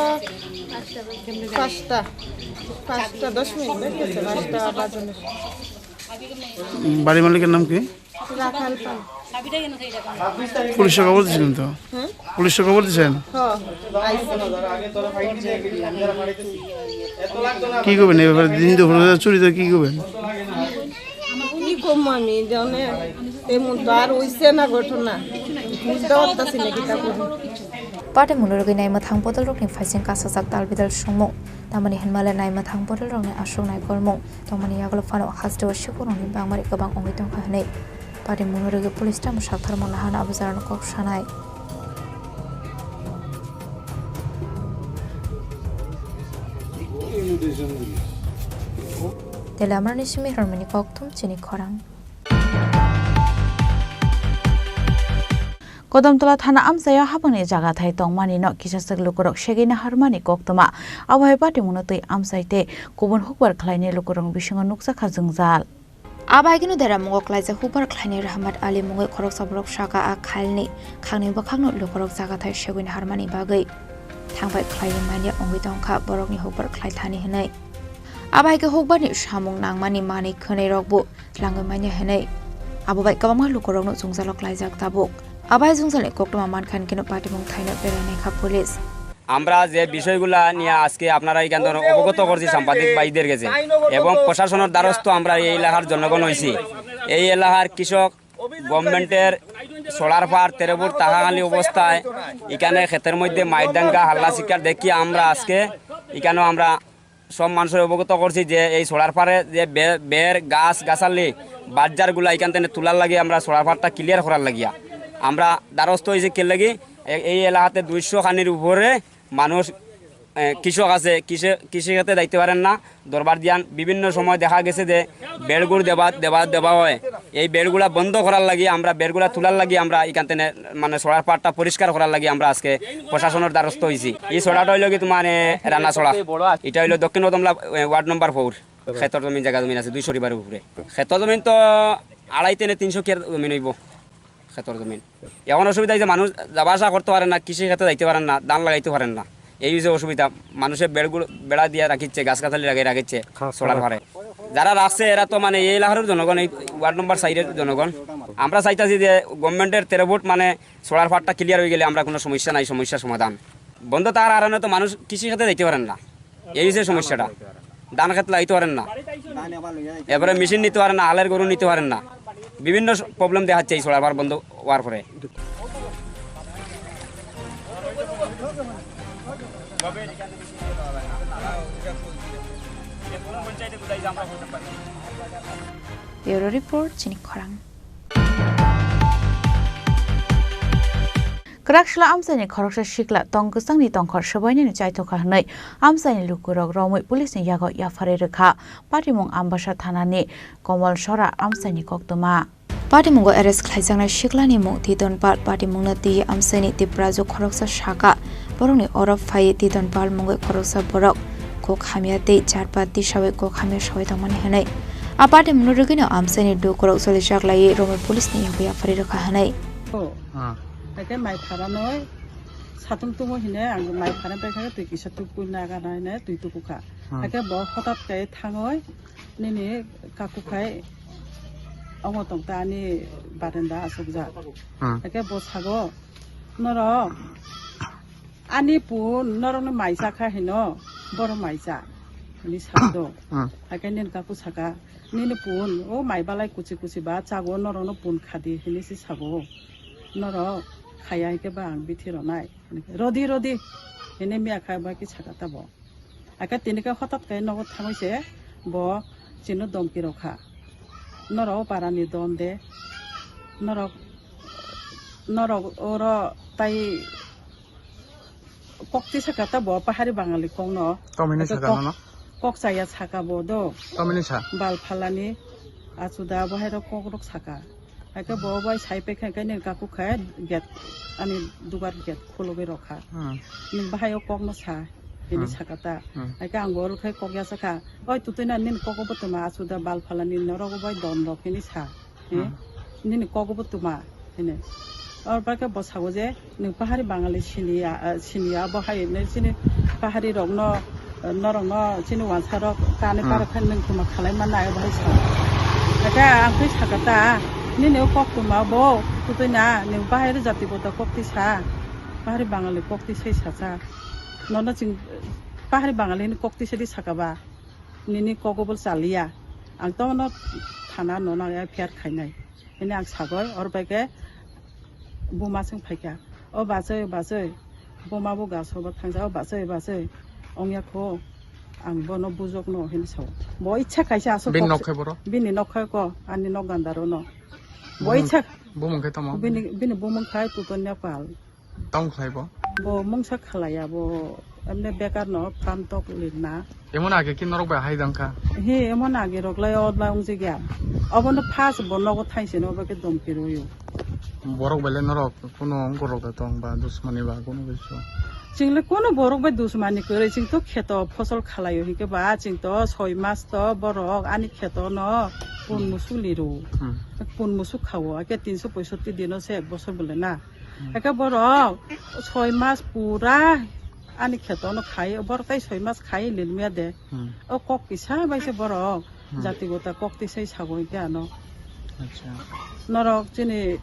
পাঁচটা, পাঁচটা দশ মিনিট হয়ে গেছে, পাঁচটা বাজানোর। বাড়ির মালিকের নাম কি? রাখাল পাল। পুলিশে খবর দিয়েছিলেন তো? হ্যাঁ? পুলিশে খবর দিয়েছেন? হ্যাঁ, আইছি। কি করবেন এই ব্যাপারে? দিন দুপুরে চুরি তো কি করবেন? কি করবো আমি, জানে? তেমন তো আর হইছে না ঘটনা, বুঝতে পারতাছি না কিতা করবো। Patimungno rwgwi naimwthang bodolrokni phaising kasajak talbidal songmung, tamoni hinmale naimwthang bodolrokni aswk naikolmung tongmani yagulo phano hasteo sikhorokni bangmari kwbang wngwi tongkha hwnwi patimungno rwgwi police tamo saktharmung naharno abo jorano kok sanai. Teliamurani simi Hormini Kokthum, Chini Khorang. Kodomtola thana amchaio habangni jagathai tongmani no kisaswk lukurok segwi naharmani koktwma. Abo hai patimungno twi amchai tei kubun hukbar khlainai lukurokni bisingo nukjakha jwngjal. Abo hai kheno deramungo klaijak hukbar khlainai Rahmat Ali mungwi khoroksa borok saka a khailni khakni bwkhakno lukurok jagathai segwi naharmani bagwi thangbai khlaiwi manya wngwi tongkha borokni hukbar khlaithani hwnwi. Abo hai khe hukbarni samung nangmani manwi khwnwi rokbo tlangwi manya hwnwi abo bai kwbangma lukurokno jwngjalo klaijak tabuk. Abo hai jwngjalni koktwma mankha hinkhe no patimung thaino berai naikha police. আমরা যে বিষয়গুলা নিয়ে আজকে আপনারা এখান থেকে অবগত করছি সাংবাদিক ভাইদের কাছে এবং প্রশাসনের দ্বারস্থ আমরা এই এলাকার জনগণ হইছি। এই এলাকার কৃষক গভর্নমেন্টের সোলার পার তেরো ফুট তাহাখালি অবস্থায় এখানে ক্ষেতের মধ্যে মাইরডাঙ্গা হাল্লা শিকার দেখি আমরা আজকে এখানেও আমরা সব মানুষের অবগত করছি যে এই সোলার পারে যে বে-, বের গাছ গাছালি বাজারগুলা এখান থেকে তোলার লাগে আমরা সোলার পারটা ক্লিয়ার করার লাগিয়া আমরা দ্বারস্থ হয়েছি। কে লাগি এ-, এই এলাকাতে দুইশো খানির উপরে মানুষ এ, কৃষক আছে, কৃষি, কৃষি ক্ষেত্রে যাইতে পারেন না। দরবার দিয়ান বিভিন্ন সময় দেখা গেছে যে বেড়গুড় দেবা, দেবা, দেবা হয়। এই বেড়গুলা বন্ধ করার লাগি আমরা, বেড়গুলা তোলার লাগি আমরা এখান থেকে মানে ছড়ার পাড়টা পরিষ্কার করার লাগি আমরা আজকে প্রশাসনের দ্বারস্থ হইছি। এই ছড়াটা হইলো কি তোমার, এ, রানা ছড়া। এটা হইলো দক্ষিণ কদমলা, এ, ওয়ার্ড নম্বর ফোর। খেতর জমিন, জায়গা জমিন আছে দুইশো পরিবারের উপরে। খেতর জমিন তো আড়াই তিনে তিনশো কিয়ার জমিন হইব। খেতর জমিন। এখন অসুবিধা হইছে, মানুষ যাবা আসা করতে পারেন না, কৃষি ক্ষেত্রে যাইতে পারেন না, ধান লাগাইতে পারেন না। এই হইছে অসুবিধা। মানুষের বেড়গুলো, বেড়া দিয়ে রাখিচ্ছে, গাছ গাছালি লাগিয়ে রাখিচ্ছে, ছড়ার পারে। যারা রাখছে এরা তো মানে এই এলাকার জনগণ, এই ওয়ার্ড নম্বর সাইডের জনগণ। আমরা চাইতাছি যে গভর্নমেন্টের তেরো ফুট মানে ছড়ার পাড়টা ক্লিয়ার হয়ে গেলে আমরা কোনো সমস্যা নাই, সমস্যার সমাধান। বন্ধ তার কারণে তো মানুষ কৃষি ক্ষেত্রে যাইতে পারেন না। এই হচ্ছে সমস্যাটা। ধান খেত লাগাইতে পারেন না। এরপরে মেশিন নিতে পারেন না, হালের গরু নিতে পারেন না। বিভিন্ন স-, প্রবলেম দেখাচ্ছে এই ছড়ার পাড় বন্ধ হওয়ার পরে। Bureau Report, Chini Khorang. Kwraksla amchaini khoroksa sikla tong kwchangni tongkhor swbainani chaithokha hwnwi amchaini lukurok romwi police ni yago yapharwi rwkha. Patimung Ambasa thanani Komol Sora amchaini koktwma. Patimungo arrest khlaijaknai siklani mung Titon Pal. Patimungno twi amchaini Tipraju khoroksa saka borokni oro phaiwi Titon Pal mungwi khoroksa borok kok hamya tei charpa tisawi kok hamya sawi tongmani hwnwi. A patimungno rwgwino amchaini lukurok jolijak laiwi romwi police ni yago yapharwi rwkha hwnwi. Ah. Haikhe mai pharanoi satung tungwi hine ang mai pharan paikha twi kisa tukui naga naine twi tukukha. Ah. Haikhe bo hotat khe thangoi nini kaku khai omo tongta ani barenda asukjak. Ah. Haikhe bo sago norok ani pun norokni mai cha kha hino boro mai cha hini sakdo. Ah. Haikhe nini kaku saka nini pun o mai balai kuchi kuchi ba chago norokno pun khadi hini si sago. Norok khaya hikhe ba ang bithi ronai. Rodi, rodi. Hini miya kha ba ki saka ta bo. Aka tini khe hotat khe nogo thangwi se bo chino domki rokha. Norok o para ni don de. Norok, norok oro tai kok tisa kata bo pahari Bangali kok no. Tomini saka kok, no? Kok chaya saka bo do. Tomini sa? Bal phalani achuda bo hai rok kok rok saka. Haikhe bo bai sai paikha khe nini kaku khe gate ani dugar gate khulugwi rokha. Hmm. Nini bahai o kok no sa hini saka ta. Hmm. Haikhe ang bo oro khai kok ya saka. Oi tutui na nini kok bo tuma achuda bal phalani norok bai don rok hini sa. He? Hmm. Nini kogobo tuma, hene. Oro bai khe bo sago je, nwng pahari Bangali siniya, ah, siniya, bo hai nai chini pahari rokno, ah, norokno chini wansa rok kani parok khe nwng tuma khalai mannai, bo hai sa. Ete ang khe saka ta, nini o kok tuma bo, kutui na, nwng pahari jati bo ta kok twi sa, pahari Bangali kok twi sai sa cha. Nono chwng pahari Bangali ni kok twi sai di saka ba. Nini kogobo chaliya. Ang tono thana nona ya F I R khainai. Hini ang sagoi, oro bai khe buma swng phaikha. O bachoi, bachoi, buma bo gaso bo thangsa, o bachoi, bachoi, ongya kho, ang bono bujok no, hini sao. Bo ichha kaisa aswk bini kok nok khai boro? Bini nok khai ko, ani nok gandaro no. Bo bumung, ichha bumung khai tamo? Bini, bini bumung khai Tutonya Pal. Tong khlai bo? Bo mungsa khlaiya, bo emne bekar no, phan tok lirna. Emon age ki norok bai hai dang kha? He, emon age rok lai odla wngjak ya. Obono first bo nogo thaise no, obo khe domki rwio. Borok bai le norok kuno ongkor rok da tong ba dusmani ba kuno kisu? Chwng le kuno borok bai dusmani kwrwi, chwng to kheto phosol khlaio, hinkhe ba chwng to soi mas to borok ani kheto no pun musuk liru. Hmm. Pun musuk khao, ake tinso poisotti dino se ek bosor bole na. Hmm. Eke borok soi mas pura ani kheto no khai, borok tai soi mas khai lilmiya de. Hmm. O kok kisa bai se borok hmm jati gota kok tisai sago hingke ano. Acha. Norok chini,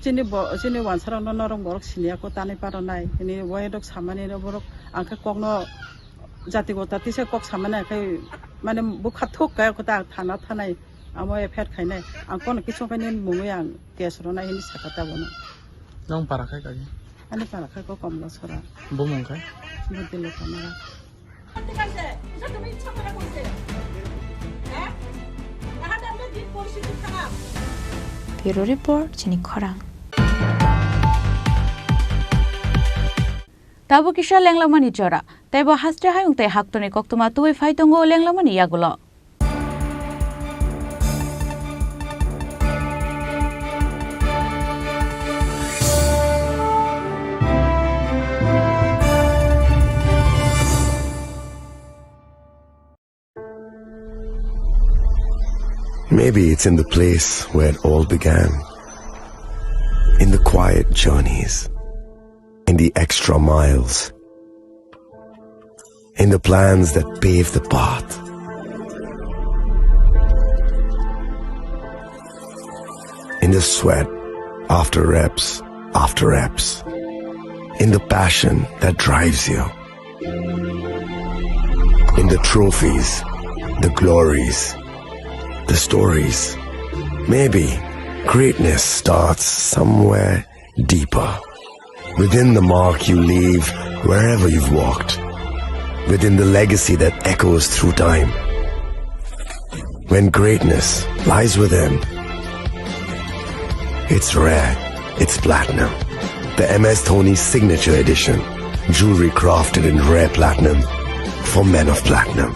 chini bo, chini wansa rok no norok borok siniya ko tanai paro nai. Hini wai rok samani no borok angke kok no jati gota tisa kok samani angke mane bukha thuk kaya kota thana thanai. Amo F I R khainai. Ang kono kisu khainai mungwi ang case rwnai hini saka ta bono. Nong para khai kagi? Ani para khai ko Komla Sora. Bumung khai? Budilo Kamara. Bureau Report, Chini Khorang. Tabuk kisa lenglamani jora, teibo haste hayung tei haktorni koktwma tubui phai tongo lenglamani yagulo. Maybe it's in the place where it all began. In the quiet journeys, in the extra miles, in the plans that pave the path, in the sweat after reps after reps, in the passion that drives you. In the trophies, the glories, the stories. Maybe greatness starts somewhere deeper. Within the mark you leave wherever you've walked. Within the legacy that echoes through time. When greatness lies within, it's rare, it's platinum. The M S Dhoni Signature Edition. Jewelry crafted in rare platinum for men of platinum.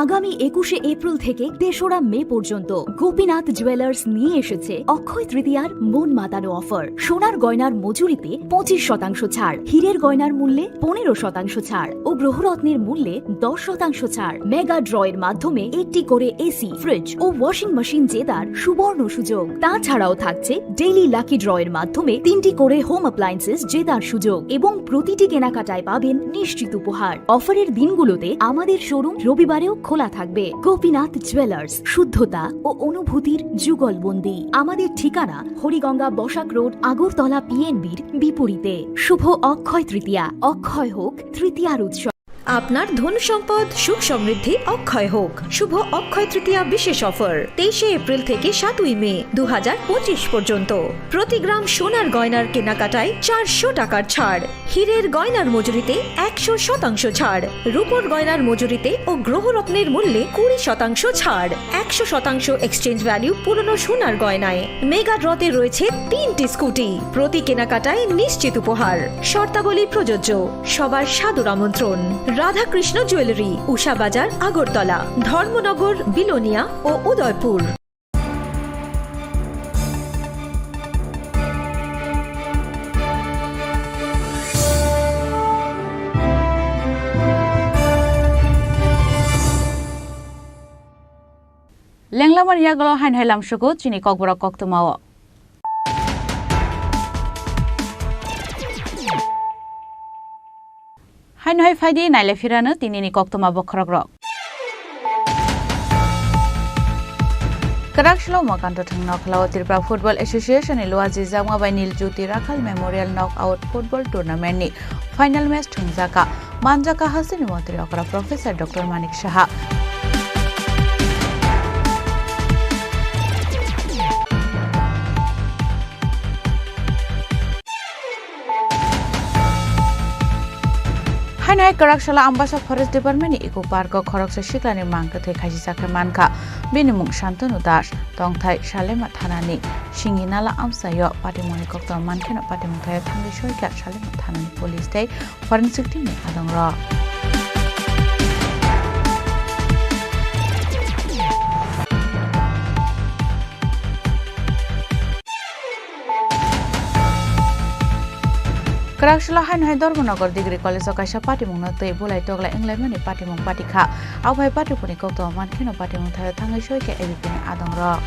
আগামী একুশে এপ্রিল থেকে তেসরা মে পর্যন্ত গোপীনাথ জুয়েলার্স নিয়ে এসেছে অক্ষয় তৃতীয়ার মন মাতানো অফার। সোনার গয়নার মজুরিতে পঁচিশ শতাংশ ছাড়, হীরের গয়নার মূল্যে পনেরো শতাংশ ছাড় ও গ্রহরত্নের মূল্যে দশ শতাংশ ছাড়। মেগা ড্র এর মাধ্যমে একটি করে এসি, ফ্রিজ ও ওয়াশিং মেশিন জেতার সুবর্ণ সুযোগ। তাছাড়াও থাকছে ডেইলি লাকি ড্র এর মাধ্যমে তিনটি করে হোম অ্যাপ্লায়েন্সেস জেতার সুযোগ এবং প্রতিটি কেনাকাটায় পাবেন নিশ্চিত উপহার। অফারের দিনগুলোতে আমাদের শোরুম রবিবারেও খোলা থাকবে। গোপীনাথ জুয়েলার্স, শুদ্ধতা ও অনুভূতির যুগলবন্দি। আমাদের ঠিকানা হরিগঙ্গা বসাক রোড, আগরতলা পিএনবির বিপরীতে। শুভ অক্ষয় তৃতীয়া, অক্ষয় হোক তৃতীয়ার উৎসব। আপনার ধন সম্পদ সুখ সমৃদ্ধি অক্ষয় হোক। শুভ অক্ষয় তৃতীয়া বিশেষ অফার তেইশে এপ্রিল থেকে সাতই মে দু হাজার পঁচিশ পর্যন্ত। প্রতি গ্রাম সোনার গয়নার কেনাকাটায় চারশো টাকার ছাড়, হীরের গয়নার মজুরিতে একশো শতাংশ ছাড়, রূপোর গয়নার মজুরিতে ও গ্রহরত্নের মূল্যে কুড়ি শতাংশ ছাড়, একশো শতাংশ এক্সচেঞ্জ ভ্যালু পুরনো সোনার গয়নায়। মেগা ড্রতে রয়েছে তিনটি স্কুটি। প্রতি কেনাকাটায় নিশ্চিত উপহার। শর্তাবলী প্রযোজ্য। সবার সাদর আমন্ত্রণ। রাধাকৃষ্ণ জুয়েলারি, উষা বাজার, আগরতলা, ধর্মনগর, বিলোনিয়া ও Udaipur. Lenglamani yagulo haino hai lamsugo chini kokborok koktwmao. Haino hai phaidi naile phirano tinini koktwma bokhorokrok. Kwrak slomo kanto thwngno khlao Tripura Football Association ni luajijakma bai Nil Jyoti Rakhal Memorial Knockout Football Tournament ni final match thwngjaka. Manjaka hasteni montri okra Professor Doctor Manik Saha. Haino hai kwrak salo Ambasa Forest Department ni Eco Park o khoroksa siklani mang kwthwi khaisijak khe mankha. Bini mung Shantanu Das, tongthai Salema thanani Singhinala amchaio. Patimungni koktwma mankheno patimung thaio thangwi soikha Salema thanani police tei forensic team ni adongrok. Kwrak salo haino hai Dharmanagar Degree College o kaisa patimungno twi bulai toglai wnglaimani patimung patikha. Abo hai patimungni koktwma mankheno patimung thaio thangwi soikha A B P ni adongrok.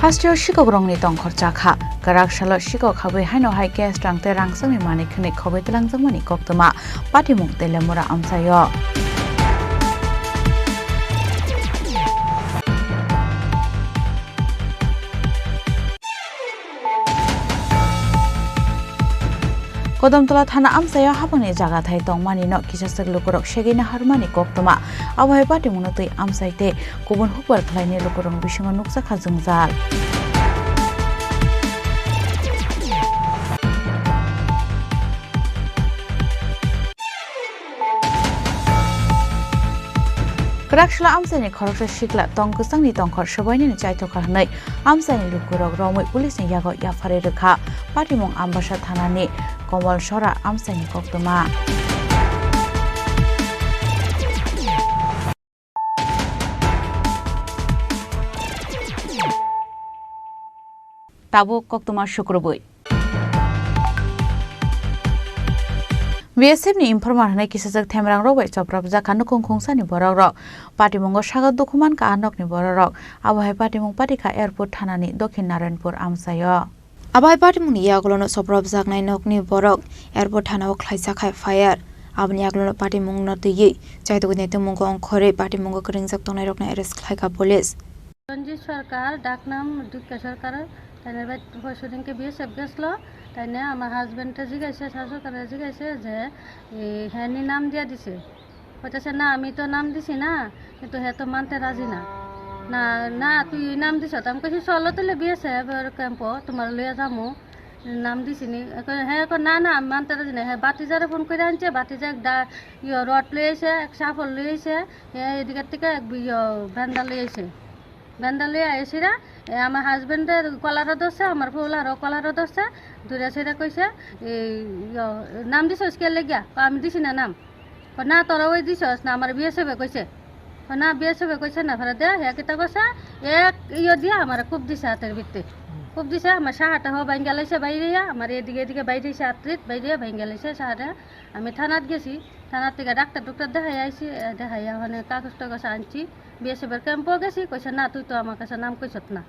Hasteo sikokrokni tongkhor chakha. Kwrak salo sikok habwi haino hai gas rang tei rangchakni manwi khwnwi khogwi twlangjakmani koktwma patimung Telemura amchaio. Kodomtola thana amchaio habangni jagathai tongmani no kisaswk lukurok segwi naharmani koktwma. Abo hai patimungno twi amchai tei kubun hukbar khlaini lukurokni bisingo nukjakha jwngjal. Kwraksla amchaini khoroksa sikla tong kwchangni tongkhor swbainani chaithokha hwnwi amchaini lukurok romwi police ni yago yapharwi rwkha. Patimung Ambasa thanani Komol Sora amchaini koktwma. Tabuk koktwma sukrubwi. B S F ni informer hwnwi kisajak themrangrok bai choprapjak kha nukung khungsani borokrok. Patimungo sago dukhu mankha a nokni borokrok. Abo hai patimung patikha Airport thanani Dokhin Narayanpur amchaio. Abo hai patimungni yagulono choprapjaknai nokni borok Airport thanao khlaijak hai fire. Aboni yagulono patimungno twiwi chaitugwi naitukmungo ongkhorwi patimungo kwrwngjak tongnairokno arrest khlaikha police. Ranjit Sarkar, daknam Dukya Sarkar, taine bai hoisodingke B S F geslo, taine ama husband te jigaise, Sarkar jigaise je, e, heni nam dia dise. Hoitase, "Na, ami to nam disi na, kintu he to mante raji na." "Na, na, tui nam diso." Tam kaise, "Cholo tole B S F er camp o, tomar loya jamu, nam disi ni." He ko, "Na, na, mante raji na." He batijare phone kore anche, batija ek da, yo, rod loi aise, ek sapol loi aise, he edike tike ek yo, benda loi aise. Benda loi aisira, e, ama husband er kolara dosse, amar phola ro kolara dosse, dura sira koise, e, yo, "Nam diso ske legya?" Ko, "Ami disi na nam." Ko, "Na, tora oi disos na, amar B S F e koise." Ko, "Na, B S F e koise na, phara de, he kita kosa, ek, yo dia, amar kub disa ater bitte." Kub disa, amar sahata ho bangalaise baire ya, amar edike edike baire se atrit, baire ya bangalaise sahata. Ami thanat gesi, thanat tiga doctor, doctor dehai aisi, e, dehai ya, hone kagos togos anchi. B S F er camp o gesi, koise, "Na, tui to ama kaisa nam koisot na."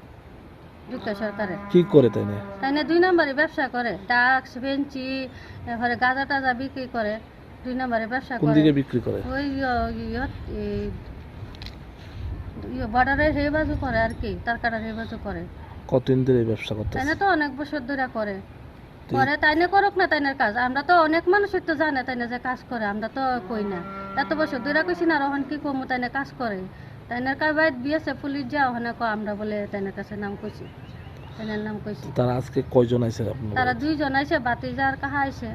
Dukya Sarkare. কি করে তাইনে? Taine dui number e bebsa kore. Drugs, benchi, erpore gaja taja bikri kore. Dui number e bebsa কোন kore. দিকে বিক্রি করে? Oi yo, yo, e, yo, border er he bajo kore ar ki, Tarkadar he bajo kore. কতদিন ধরে এই ব্যবসা করতেছে? Taine to onek bochor dhore kore. তো এই Pore taine korok na tainer kaj. Amra to onek manuj to jane taine je kaj kore, amra to koi na. Eto bochor dhore koichi na, aro hon ki komu taine kaj kore. Tainer kaj bai B S F police ja hone ko amra bole tainer kache nam koichi. Tainer nam koichi. তারা আজকে কয়জন আইছে আপনার Tara বাড়িতে? Dui jon aise, batijar kaha aise.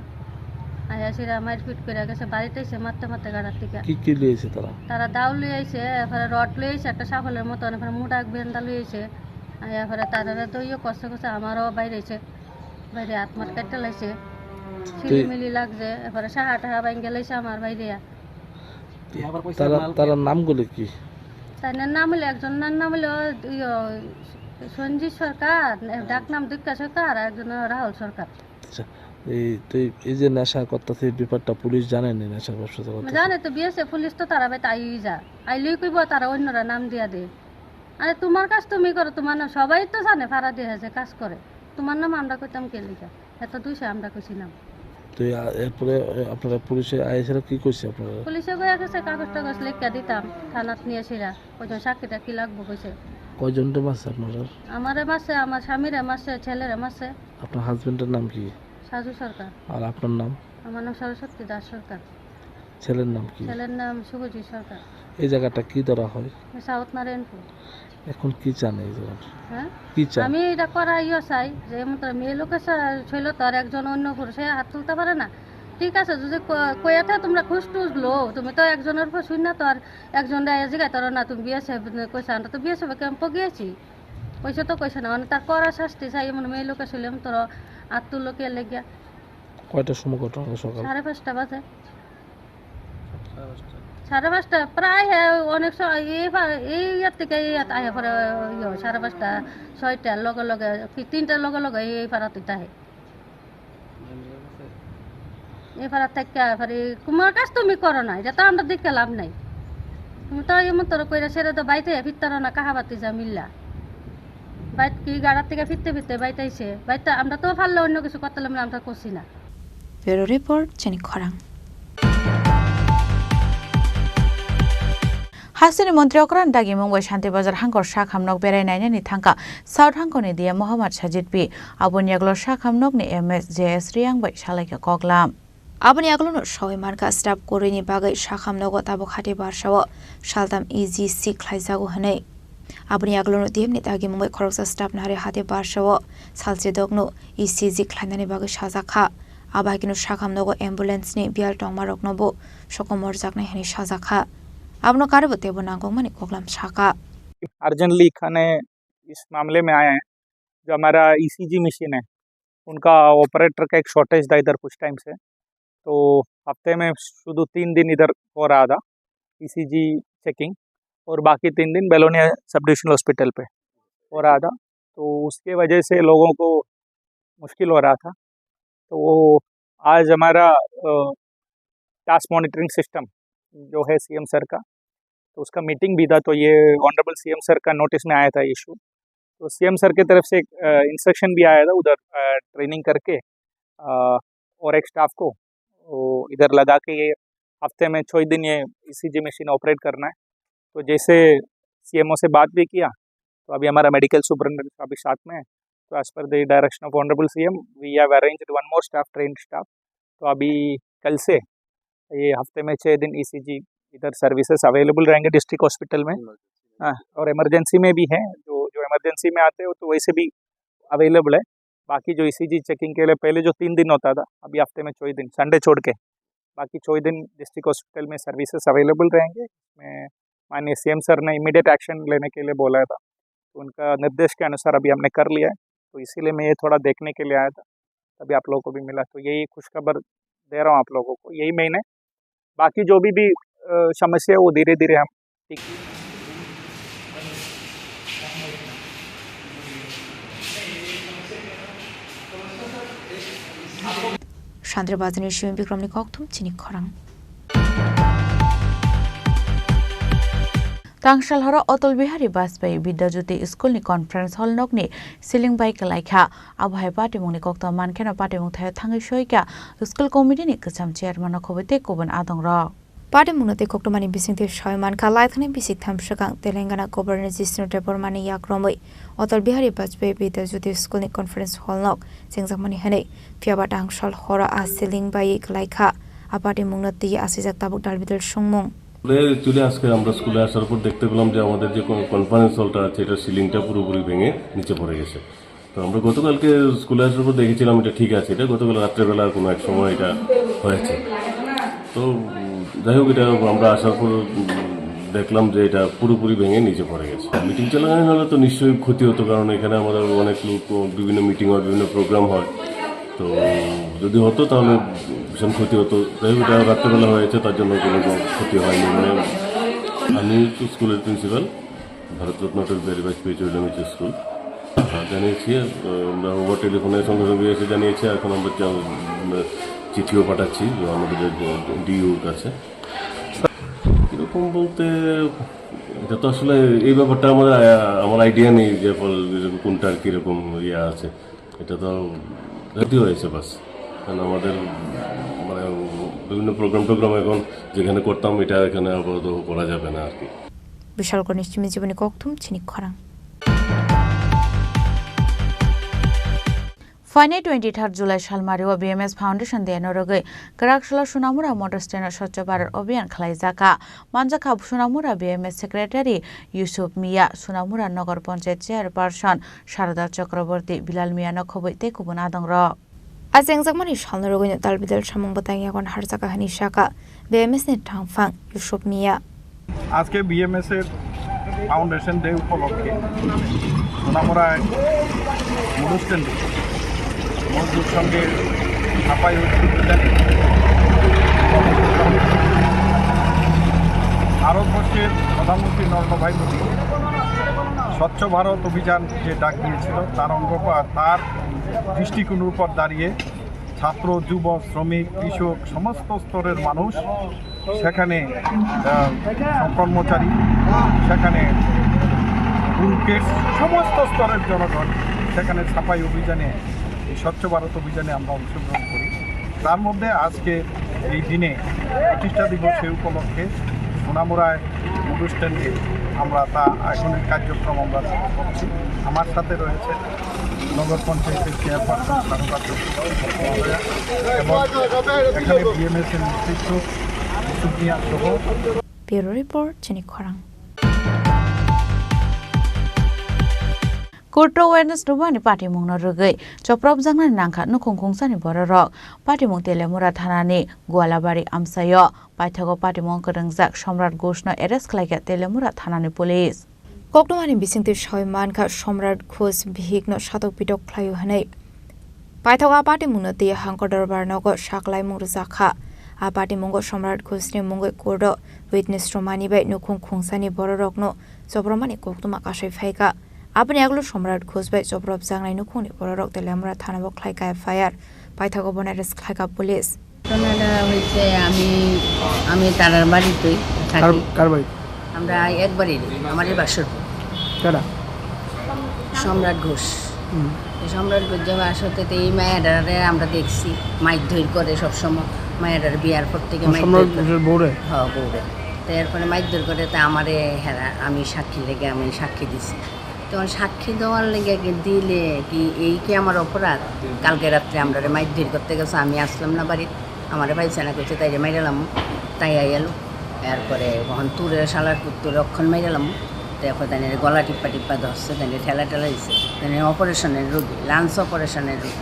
Aisira mairpit kore gese, barite aise, matte matte garar tika. কি কি নিয়ে এসে তারা? Tara dao loi aise, erpore rod loi aise, ekta sapoler moton, erpore muda ek benda loi aise. Erpore tarare doiyo koste koste amaro baire aise. Baire atmar katta laise. Tei Silimili lagje, erpore saha taha bangalaise amar baire ya. তারা, তারা নামগুলো কি? Tainer nam holo, ekjon nar nam holo, iyo, Sanjit Sarkar, dak nam Dukya Sarkar, ar ekjon Rahul Sarkar. আচ্ছা, এই, তো এই, এই যে নেশা করতেছে, এই ব্যাপারটা পুলিশ জানেনি, নেশার ব্যবসা করতেছে? Jane to, B S F police to tara bai tai ja. Ailoi koibo tara onnora nam dia de. আরে, তোমার কাজ তুমি করো, তোমার নাম সবাই তো জানে, পাড়া দিয়ে যে কাজ করে, তোমার নাম আমরা কইতাম কে লিখা? এত দুইশো আমরা কইছি নাম। তো এই, আ, এরপরে, এ, আপনারা পুলিশে আইসেরা কি কইছে আপনারা? পুলিশে কইয়া গেছে কাগজ টাগজ লেখিয়া দিতাম, থানাত নিয়ে সেরা, কয়জন সাক্ষী টাক্ষী লাগবো কইছে। কয়জনরে মারছে আপনারা? আমারে মারছে, আমার স্বামীরে মারছে, ছেলেরে মারছে। আপনার হাজবেন্ডের নাম কি? সাজু সরকার। আর আপনার নাম? আমার নাম সরস্বতী দাস সরকার। ছেলের নাম কি? ছেলের নাম শুভজিৎ সরকার। এই জায়গাটা কি ধরা হয়? সাউথ নারায়ণপুর। এখন কি চান এই জায়গাটা? হ্যাঁ? কি চান? আমি এটা করা ইয়ে চাই যে, মতো মেয়ে লোকের সা-, শৈল তো আর একজন অন্য পুরুষে হাত তুলতে পারে না। ঠিক আছে, যদি ক-, কইয়াতে তোমরা খুশ টুস লো, তুমি তো একজনের উপর শুন না তো আর একজন রায় জিগাই তারো না, তুমি বিএসএফ কইছো, আমরা তো বিএসএফ ক্যাম্পও গিয়েছি। কইছে তো কইছে না, মানে তার করা শাস্তি চাই, এমন মেয়ে লোকের শৈল এমন তোর হাত তুললো কে লেগে। কয়টার সময় ঘটনা সকাল? সাড়ে পাঁচটা বাজে। সাড়ে পাঁচটা। প্রায়, হ্যাঁ, অনেক সময় এই পা-, এই ইয়ার থেকে এই ইয়াত আহে পরে, ইয়ে, সাড়ে পাঁচটা, ছয়টার লগে লগে, কি তিনটার লগে লগে এই পাড়াতে আহে। এই পাড়া থেকে আহে পরে, তোমার কাজ তুমি করো না, এটা তো আমরা দেখতে লাভ নাই। তুমি তো এমন তোর কইরা সেরে তো বাইতে ফিরতারো না, কাহাবাতি যা মিল্লা। বাইত কি গাড়ার থেকে ফিরতে ফিরতে বাইতে আইছে। বাইতে আমরা তো পারলে অন্য কিছু করতে আমরা করছি না। Bureau Report, Chini Khorang. Hasteni montri okran dagimung bai Shanti Bazar hangkor sakham nok berai nainani thangkha South hangkoni D M Mohammad Sajid P. Aboni yaglo sakham nokni M S J S Riyang bai salaikha koklam. Aboni yaglono sawi mankha staff kwrwini bagwi sakham nogo tabuk hati barsao saltam E G C khlaijago hwnwi. Aboni yaglono D M ni dagimung bai khoroksa staff nahari hati barsao salchi dokno E C G khlainani bagwi sajakha. Abo hai kheno sakham nogo ambulance ni biyal tongmarokno bo sokomorjaknai hwnwi sajakha. Abono karwi bo teibo nangkukmani koklam sakha. Urgently खाने इस मामले में आए हैं, जो हमारा ECG machine है, उनका ऑपरेटर का एक शॉर्टेज था इधर कुछ टाइम से। तो हफ्ते में शुद्ध तीन दिन इधर हो रहा था ईसीजी चेकिंग, और बाकी तीन दिन बेलोनिया सब डिविजनल हॉस्पिटल पे हो रहा था। तो उसके वजह से लोगों को मुश्किल हो रहा था। तो वो आज हमारा, अ, टास्क मॉनिटरिंग सिस्टम जो है सीएम सर का, तो उसका मीटिंग भी था, तो ये ऑनरेबल सीएम सर का नोटिस में आया था इशू। तो सीएम सर की तरफ से एक, अ, इंस्ट्रक्शन भी आया था उधर, अ, ट्रेनिंग करके, अ, और एक स्टाफ को वो इधर लगा के ये हफ्ते में छः दिन ये ईसीजी मशीन ऑपरेट करना है। तो जैसे सीएमओ से बात भी किया, तो अभी हमारा मेडिकल सुपरिटेंडेंट अभी साथ में है। तो as per the direction of honorable CM, we have arranged one more staff, trained staff। तो अभी कल से ये हफ्ते में छः दिन ईसीजी इधर सर्विसेज अवेलेबल रहेंगे डिस्ट्रिक्ट हॉस्पिटल में। हाँ, और इमरजेंसी में भी है, जो, जो इमरजेंसी में आते हो तो वैसे भी अवेलेबल है। बाकी जो ईसीजी चेकिंग के लिए पहले जो तीन दिन होता था, अभी हफ्ते में छः दिन, संडे छोड़ के, बाकी छः दिन डिस्ट्रिक्ट हॉस्पिटल में सर्विसेज अवेलेबल रहेंगे। इसमें माननीय सीएम सर ने इमीडिएट एक्शन लेने के लिए बोला था, तो उनका निर्देश के अनुसार अभी हमने कर लिया है। तो इसीलिए मैं ये थोड़ा देखने के लिए आया था, तभी आप लोगों को भी मिला। तो यही खुशखबर दे रहा हूँ आप लोगों को, यही मेन है। बाकी जो भी, भी, अ, समस्या है, वो धीरे-धीरे हम ठीक Sandra Bajani Simi Bikramni kokthum chini khorang. Tangsal horo Atal Bihari Vajpayee Vidya Jyoti School ni conference hall nokni ceiling bai kwlaikha. Abo hai patimungni koktham mankheno patimung thaio thangwi soikha school committee ni kwcham chairman no khobwi tei kubun adongrok. Patimungno tei koktwmani bisingtwi sawi mankha, laithani bisik tham swkang Telangana Governor Jishnu Debbarmani yak romwi Atal Bihari Vajpayee Vidya Jyoti School ni conference hall nok chengjakmani hwnwi. Phiyaba tangsal horo a ceiling bai kwlaikha. A patimungno twi asijak tabuk dalbidal songmung. আসলে অ্যাকচুয়ালি আজকে আমরা স্কুলে আসার পর দেখতে পেলাম যে আমাদের যে কন-, কনফারেন্স হলটা আছে, এটা সিলিংটা পুরোপুরি ভেঙে নিচে পড়ে গেছে। তো আমরা গতকালকে স্কুলে আসার পর দেখেছিলাম এটা ঠিক আছে, এটা গতকাল রাত্রেবেলা কোনো এক সময় এটা হয়েছে। তো, উম, যাই হোক, এটা আমরা আসার পর, উম, দেখলাম যে এটা পুরোপুরি ভেঙে নিচে পড়ে গেছে। মিটিং চলাকালীন হলে তো নিশ্চয়ই ক্ষতি হতো, কারণ এখানে আমাদের অনেক লোক, বিভিন্ন মিটিং হয়, বিভিন্ন প্রোগ্রাম হয়। তো যদি হতো তাহলে ভীষণ ক্ষতি হতো। যাই হোক, এটা রাত্রেবেলা হয়েছে, তার জন্য কোনো ক্ষতি হয়নি। মানে, আমি তো স্কুলের প্রিন্সিপাল, ভারতরত্ন অটল বিহারী বাজপেয়ী চৈল্ড মিশন স্কুল। হ্যাঁ, জানিয়েছি, আহ, আমরা ওভার টেলিফোনের সঙ্গে সঙ্গে এসে জানিয়েছি। এখন আমরা চা-, উম, চিঠিও পাঠাচ্ছি আমাদের যে ডিইউর কাছে। কীরকম বলতে, এটা তো আসলে এই ব্যাপারটা আমার, আহ, আমার আইডিয়া নেই যে ফল কোনটার কীরকম ইয়ে আছে। এটা তো ক্ষতি হয়েছে বাস। কারণ আমাদের, মানে, বিভিন্ন প্রোগ্রাম টোগ্রাম এখন যেখানে করতাম, এটা এখানে আপাতত করা যাবে না আর কি। Bishalgarhni simi jiboni kokthum chini khorang. Phainai twenty third July salmario B M S Foundation Day no rwgwi Kwraksalo Sonamura Motor Stand o Swachh Bharat Abhiyan khlaijakha. Manjakha Sonamura B M S Secretary Yusuf Mia, Sonamura Nagar Panchayat Chairperson Sarada Chakraborty, Bilal Mia no khobwi tei kubun adongrok. A chengjakmani salno rwgwino dalbidal samung bwtang yagon harjakha hwnwi sakha B M S ni thangphang Yusuf Mia. আজকে বিএমএস এর foundation day উপলক্ষে সোনামুড়ায় মধুস্ট্যান্ডে মজদুর সঙ্গে সাফাই অভিযানে ভারতবর্ষের প্রধানমন্ত্রী নরেন্দ্র ভাই মোদী স্বচ্ছ ভারত অভিযান যে ডাক দিয়েছিল, তার অঙ্গ, তার দৃষ্টিকোণের উপর দাঁড়িয়ে ছাত্র, যুব, শ্রমিক, কৃষক, সমস্ত স্তরের মানুষ সেখানে, আহ, কর্মচারী, সেখানে পুরুষ, সমস্ত স্তরের জনগণ সেখানে সাফাই অভিযানে, এই স্বচ্ছ ভারত অভিযানে আমরা অংশগ্রহণ করি। তার মধ্যে আজকে এই দিনে প্রতিষ্ঠা দিবস, সেই উপলক্ষে সোনামুড়ায় অনুষ্ঠানে আমরা তা আইকনিক কার্যক্রম আমরা করছি। আমার সাথে রয়েছে নগর পঞ্চায়েতের চেয়ারপারসন সারদা চক্রবর্তী মহোদয়া এবং এখানে বিএমএস এর নেতৃত্ব, ইউসুফ মিয়া সহ। Bureau Report, Chini Khorang. Kurto awareness rwmani patimungno rwgwi chopropjaknani nangkha nukhung khungsani bororok. Patimung Telemura thanani Gualabari amchaio paithago patimung kwrwngjak Somrat Ghoshno arrest khlaikha Telemura thanani police. Koktwmani bisingtwi sawi mankha Somrat Ghosh bihikno satok pitok khlaio hwnwi. Paithak a patimungno twi hangkor dorbar nogo saklaimung rwjakha. A patimungo Somrat Ghoshni mungwi courto witness rwmani bai nukhung khungsani bororokno chopromani koktwma kasai phaikha. Aboni yagulo Somrat Ghosh bai chopropjaknai nukhungni bororok Telemura thanao khlaikha F I R. Paithago bono arrest khlaikha police. ঘটনাটা হয়েছে, আমি আমি তারার বাড়িতেই কার থাকি। কার বাড়ি? আমরা একবারই, আমার এই বাসর। কারা? সম্রাট ঘোষ। হুম। এই সম্রাট ঘোষ যে বাসতে, তো এই মায়াটারে আমরা দেখছি মারধর করে সব সময়। মায়াটার বিয়ার পর থেকে ও, মারধর সম্রাট করে। ঘোষের বউরে? হ্যাঁ, বউরে। তো এরপরে মারধর করে, তা আমারে হেরা, আমি সাক্ষী লেগে আমি সাক্ষী দিছি। তখন সাক্ষী দেওয়ার লেগে কি দিলে কি, এই কি আমার অপরাধ? কালকে রাত্রে আমরা মারধর করতে গেছে, আমি আসলাম না বাড়িতে, আমারে পাইছে না, কইছে তাইরে মাইরালাম, তাই আইয়ালো। এরপরে কখন তুরে শালার পুত্তুরে অক্ষণ মাইরালাম, তারপর তাই গলা টিপ্পা টিপ্পা ধরছে, তাই ঠেলা ঠেলা দিছে, তাই অপারেশনের রোগী, লাংস অপারেশনের রোগী।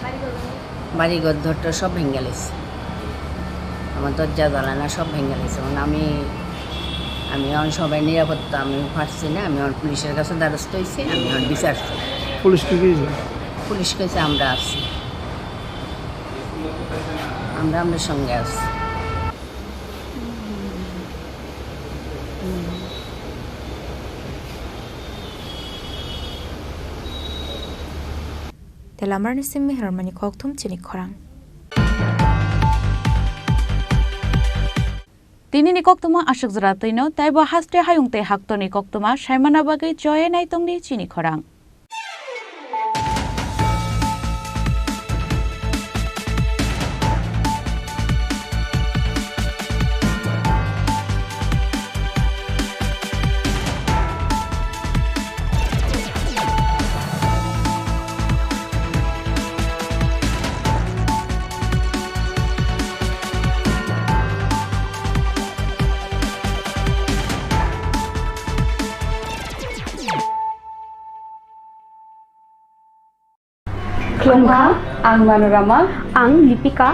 বাড়িঘর ধরতে সব ভেঙে গেছে, আমার দরজা জ্বালানা সব ভেঙে গেছে। মানে আমি আমি এখন সবাই নিরাপত্তা আমি পারছি না, আমি এখন পুলিশের কাছে দ্বারস্থ হয়েছি, আমি এখন বিচার চাই। পুলিশ কি কইছে? পুলিশ কইছে আমরা আছি, আমরা আপনার সঙ্গে আছি। Tei lamarni simi hermani kokthum chini khorang. Tinini koktwma aswk jora twino, tei bo haste hayung tei haktorni koktwma saimana bagwi choye naitongdi chini khorang. Khulumkha, ang Manorama. Ang Lipika.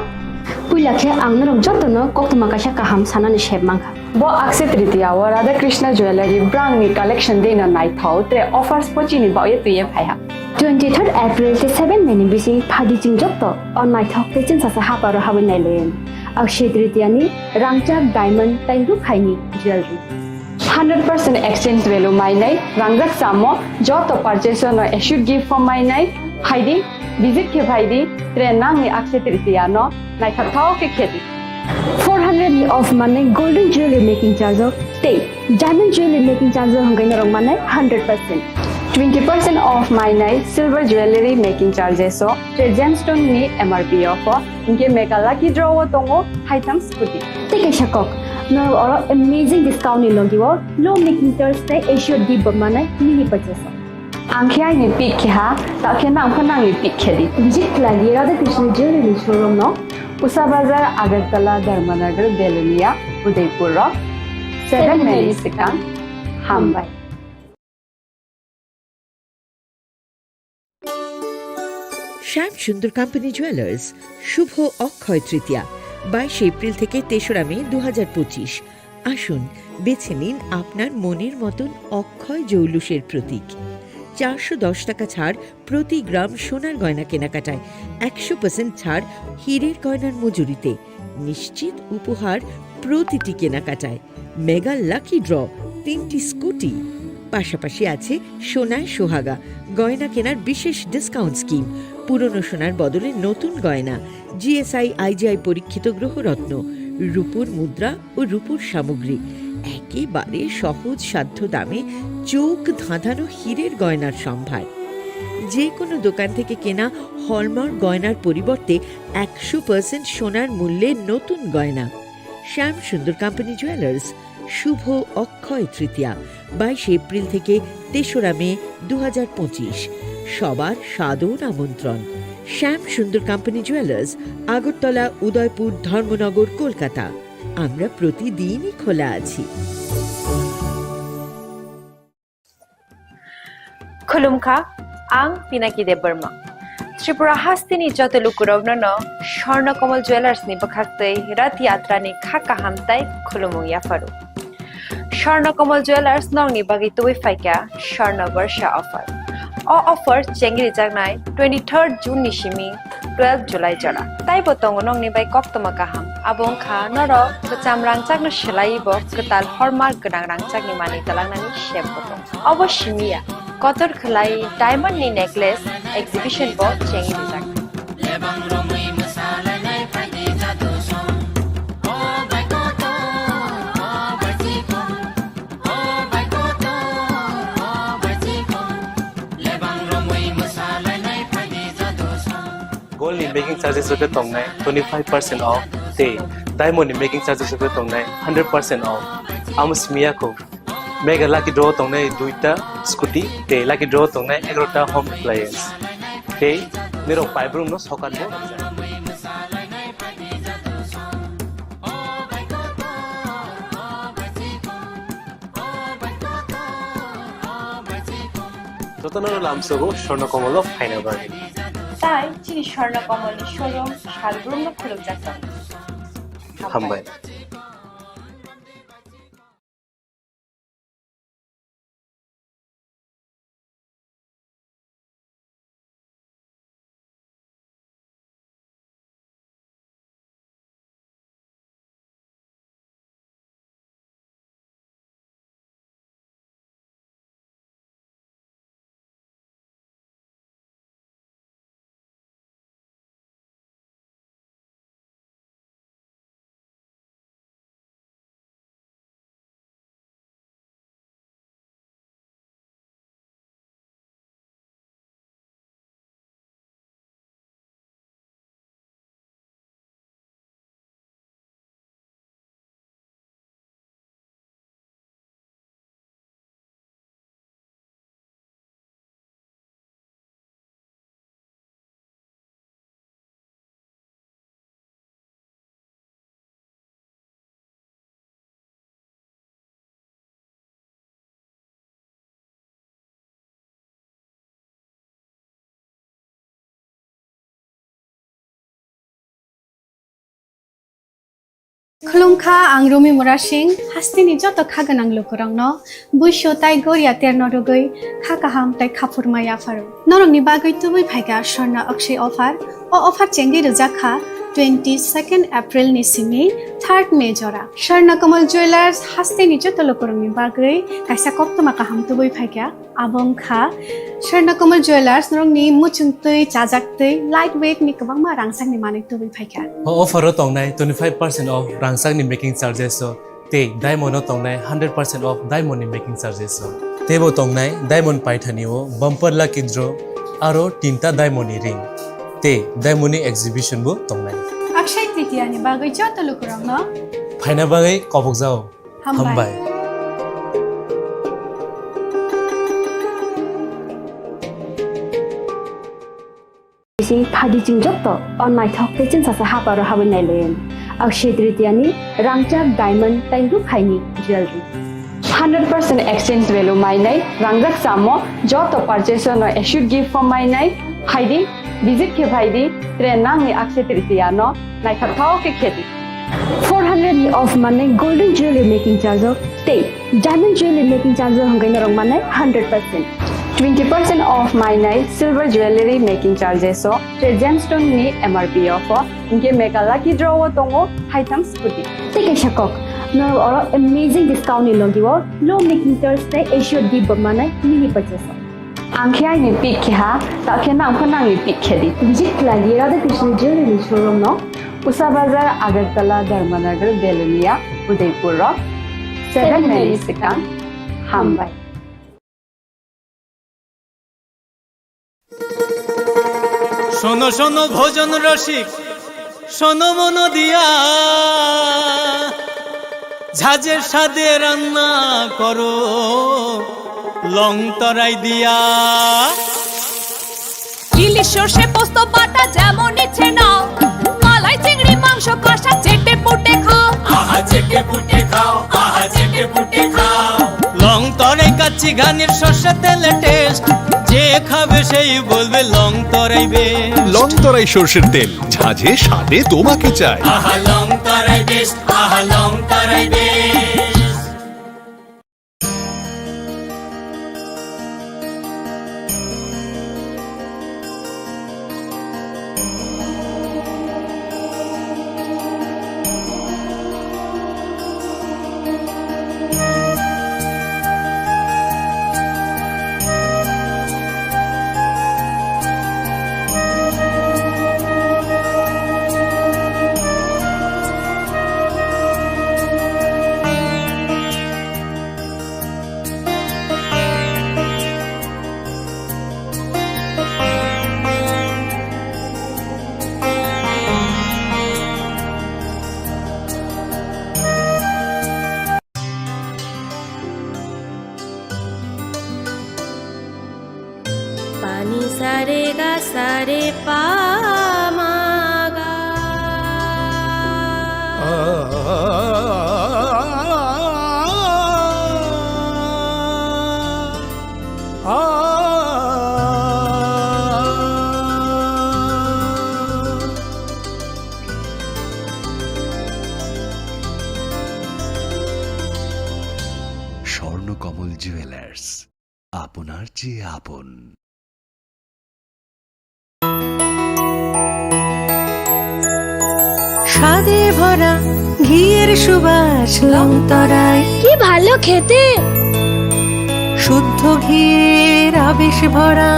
Puila khe ang norok jotono koktwma kaisa kaham sanani sep mankha. Bo Akshaya Tritiya o Radha Krishna Jewellery brangni collection deino naithok tre offers pochini baoye twiye phaiha. Twenty-third April tei seven May ni bising phadi chwng joto o naithok tei chwngsasa haparo habwi nailayan. Akshaya Tritiya ni rangchak, diamond tei rukhaini jewellery. Hundred percent exchange value mainai, rangjak chamo, joto purchase no assured gift form mainai, phaidi, visit khe phaidi, tre nangni Akshaya Tritiya no naithokthok khe khedi. Four hundred ni off manai golden jewelry making charge o tei diamond jewelry making charge o hwnkhai norok manai hundred percent. Twenty percent off mainai silver jewelry making charges o tre gemstone ni M R P o pho. Hinkhe Mega Lucky Draw o tongo haitham scooty. Tei kaisa kok, norok oro amazing discount ni logi o low making charge tei assured gift bo manai mini purchase o. Ang khe aini pick khe ha, ta khe nang pho nangni pick khe di. Visit khlai di Radha Krishna Jewelry ni showroom no, Usa Bazar, Agartala, Dharmanagar, Belonia, Udaipur o seven May ni swkang. Hambai. শ্যাম Sundar company jewellers, শুভ অক্ষয় তৃতীয়া, বাইশে এপ্রিল থেকে তেসরা মে দু হাজার পঁচিশ। আসুন, বেছে নিন আপনার মনের মতন অক্ষয় জৌলুসের প্রতীক। চারশো দশ টাকা ছাড় প্রতি গ্রাম সোনার গয়না কেনাকাটায়, একশো পার্সেন্ট ছাড় হীরের গয়নার মজুরিতে, নিশ্চিত উপহার প্রতিটি কেনাকাটায়। মেগা লাকি ড্র, তিনটি স্কুটি, পাশাপাশি আছে সোনায় সোহাগা, গয়না কেনার বিশেষ ডিসকাউন্ট স্কিম, পুরনো সোনার বদলে নতুন গয়না, G S I I G I পরীক্ষিত গ্রহরত্ন, রূপোর মুদ্রা ও রূপোর সামগ্রী, একেবারে সহজ সাধ্য দামে চোখ ধাঁধানো হীরের গয়নার সম্ভার। যে কোনো দোকান থেকে কেনা হলমার্ক গয়নার পরিবর্তে একশো পার্সেন্ট সোনার মূল্যে নতুন গয়না। শ্যাম সুন্দর কোম্পানি জুয়েলার্স, শুভ অক্ষয় তৃতীয়া, বাইশে এপ্রিল থেকে তেসরা মে দু হাজার পঁচিশ। সবার সাদর আমন্ত্রণ। শ্যাম সুন্দর কোম্পানি জুয়েলার্স, আগরতলা, উদয়পুর, ধর্মনগর, কলকাতা। আমরা প্রতিদিনই খোলা আছি। Khulumkha, Ang Pinaki Debbarma. Tripura hasteni joto lukurokno no Swarna Kamal Jewellers ni bwkhaktwi Rath Yatra ni kha kaham tai khulumung yapharu. Swarna Kamal Jewellers nokni bagwi tubui phaikha Swarna Barsha offer. O offer chengri jaknai twenty-third June ni simi twelve July jora. Taibo tongo nokni bai koktwma kaham. Abo wngkha norok kwcham rangchakno swlaiwi bo kwtal hallmark gwnang rangchakni manwi twlangnani sep bo tongo. Obo simi ya, kotor khwlai diamond ni necklace exhibition bo chengwi rijak. Gold ni making charges rok tongnai twenty five percent off tei diamond ni making charges rok tongnai hundred percent off. Amo simi ya kho. Mega lucky draw tongnai duita scooty tei lucky draw tongnai egarota home appliance. Tei nirok paibrumno sokat bo rwjak. Jotono lamsogo Swarna Kamal o phaina bagwi. Tai chini Swarna Kamal ni showroom salbrumno khulukjak tongo. Hambai. Khulumkha, ang Rumi Murasing, hasteni joto kha gwnang lukurokno buisu tai goria terno rwgwi kha kaham tai khaphurma yapharu. Norokni bagwi tubui phaikha Swarna Akshay offer. O offer chengwi rwjakha twenty second April ni simi third May jora. Swarna Kamal Jewellers hasteni joto lukurokni bagwi kaisa koktwma kaham tubui phaikha. Abo wngkha Swarna Kamal Jewellers, norokni muchungtwi, chajaktwi, light weight ni kwbangma rangchakni manwi tubui phaikha. O offer o tongnai twenty five percent off rangchakni making charges o tei diamond o tongnai hundred percent off diamond ni making charges o. Teibo tongnai diamond paithani o bumper lucky draw aro tinta diamond ni ring tei diamond ni exhibition bo tongnai. Akshay Tritiya ni bagwi joto lukurokno phaina bagwi kobokjao. Hambai. Hambai. Bisi phadi chwng jotto o naithok tei chwngsasa haparo habwi nailayan. Akshay Tritiya ni rangchak diamond tei rukhaini jewelry. Hundred percent exchange value mainai, rangjak samo joto purchase no assured gift form mainai, phaidi, visit khe phaidi, tre nangni Akshay Tritiya no naithok thao khe khedi. Four hundred ni off manai golden jewelry making charge o tei diamond jewelry making charge o hwnkhe norok manai hundred percent. Twenty percent off mainai silver jewelry making charges o, tei gemstone ni M R P o pho, hinkhe mega lucky draw o tongo haitham scooty. Tei kaisa kok, norok oro amazing discount ni logi o low making charge tei assured gift bo manai mini purchase o. Ang khe aini pick khe ha, ta khe nang pho nangni pick khe di. Visit khlai di Radha Krishna Jewelry ni showroom no. Usa Bazar, Agartala, Dharmanagar, Belonia, Udaipur rok. Seven May ni swkang. Hambai. শোনো শোনো ভোজন রসিক, শোনো মন দিয়া, ঝাঁঝের স্বাদে রান্না করো লং তরাই দিয়া। ইলিশ সর্ষে পোস্ত বাটা যেমন ইচ্ছে নাও, মালাই চিংড়ি মাংস কষা চেটে পুটে খাও। আহা চেটে পুটে খাও, আহা চেটে পুটে খাও। লং তরাই কাচ্চি ঘানির সর্ষে তেলে টেস্ট, যে খাবে সেই বলবে লং তরাই বেশ। লং তরাই সর্ষের তেল, ঝাঁঝে স্বাদে তোমাকে চাই। আহা লং তরাই বেশ, আহা লং তরাই বেশ। Pani sare ga sare pa ma ga. Swarnakamal jewellers, আপনার চেয়ে আপন। স্বাদে ভরা ঘিয়ের সুবাস লং তরাই। কি ভালো খেতে। শুদ্ধ ঘিয়ের আবেশ ভরা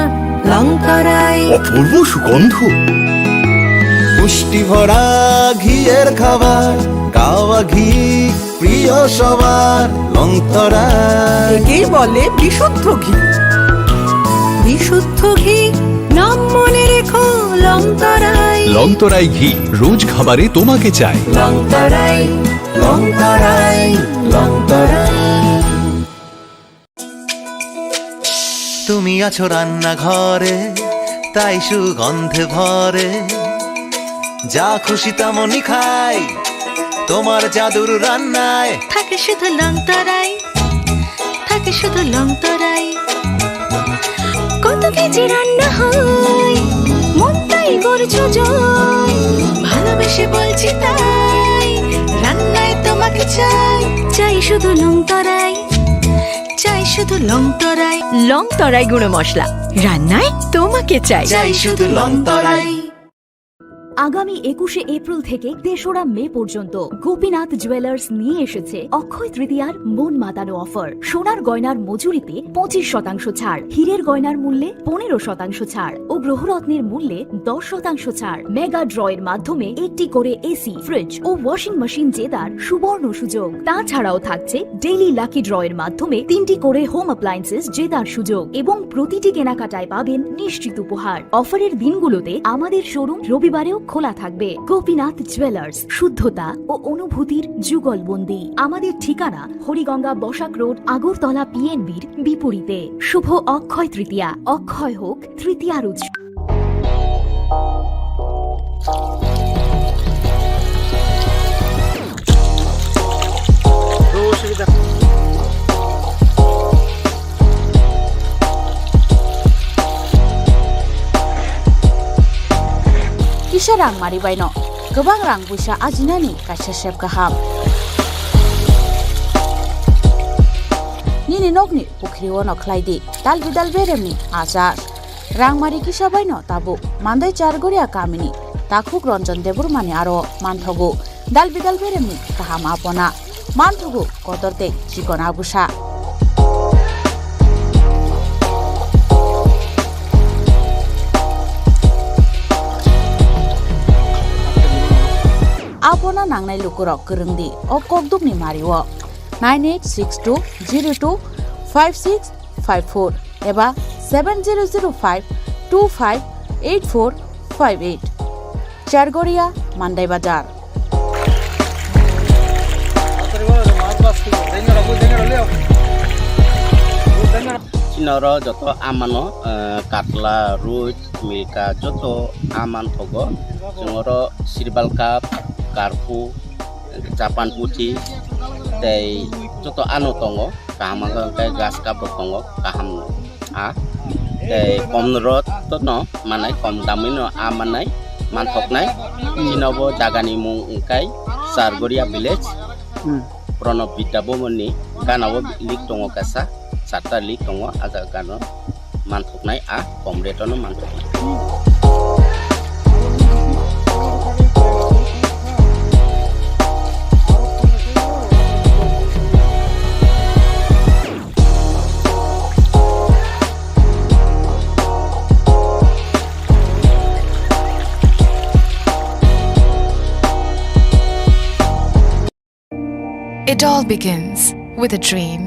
লং তরাই। অপূর্ব সুগন্ধ। পুষ্টি ভরা ঘিয়ের খাবার, গাওয়া ঘি প্রিয় সবার লং তরাই। একেই বলে বিশুদ্ধ ঘি। বিশুদ্ধ ঘি, নাম মনে রেখো লং তরাই। লং তরাই ঘি, রোজ খাবারে তোমাকে চাই। লং তরাই, লং তরাই, লং তরাই। তুমি আছো রান্নাঘরে, তাই সুগন্ধে ভরে। যা খুশি তেমনই খাই, তোমার জাদুর রান্নায়। থাকে শুধু লং তরাই, থাকে শুধু লং তরাই। কত কেজি রান্না হয়, মনটাই করছো জয়। ভালোবেসে বলছি তাই, রান্নায় তোমাকে চাই। চাই শুধু লং তরাই, চাই শুধু লং তরাই। লং তরাই গুঁড়ো মশলা, রান্নায় তোমাকে চাই। চাই শুধু লং তরাই। আগামী একুশে এপ্রিল থেকে তেসরা মে পর্যন্ত গোপীনাথ জুয়েলার্স নিয়ে এসেছে অক্ষয় তৃতীয়ার মন মাতানো অফার। সোনার গয়নার মজুরিতে পঁচিশ শতাংশ ছাড়, হীরের গয়নার মূল্যে পনেরো শতাংশ ছাড় ও গ্রহরত্নের মূল্যে দশ শতাংশ ছাড়। মেগা ড্রয়ের মাধ্যমে একটি করে এসি, ফ্রিজ ও ওয়াশিং মেশিন জেতার সুবর্ণ সুযোগ। তাছাড়াও থাকছে ডেইলি লাকি ড্রয়ের মাধ্যমে তিনটি করে হোম অ্যাপ্লায়েন্সেস জেতার সুযোগ এবং প্রতিটি কেনাকাটায় পাবেন নিশ্চিত উপহার। অফারের দিনগুলোতে আমাদের শোরুম রবিবারেও খোলা থাকবে। গোপীনাথ জুয়েলার্স, শুদ্ধতা ও অনুভূতির যুগলবন্দি। আমাদের ঠিকানা হরিগঙ্গা বসাক রোড, আগরতলা পিএনবির বিপরীতে। শুভ অক্ষয় তৃতীয়া, অক্ষয় হোক তৃতীয়ার উৎসব। Kisa rang mari baino kwbang rang puisa ajinani kaisa sep kaham. Nini nokni pukhri-o no khlai di dal bidal beremni achar. Rangmari kisa baino tabuk Mandai Chargoria kamini takhuk Ranjan Debbarmani aro manthogo dal bidal beremni kaham apona, manthogo kotor tei chikon abusa. Apona nangnai lukurok kwrwng di o kokdukni mario nine eight six two zero two five six five four eba seven zero zero five two five eight four five eight. Chargoria, Mandai Bazar. Chini oro joto amano, eh, katla, roi, milka, joto aman thogo. Chwng oro sirbal cup, karpu, Japan puthi tei joto ano tongo, kaham wngkha hwnkhe grass cup rok tongo, kaham no. A Tei kom rot no manai, kom damwi no a manai, manthoknai. Chini bo jaga ni mung wngkha Chargoria village. Hmm. Pranab Vidya Bhavan ni gana o lake tongo kaisa, charta lake tongo, a jaga gana o manthoknai, a kom rate o no manthoknai. It all begins with a dream,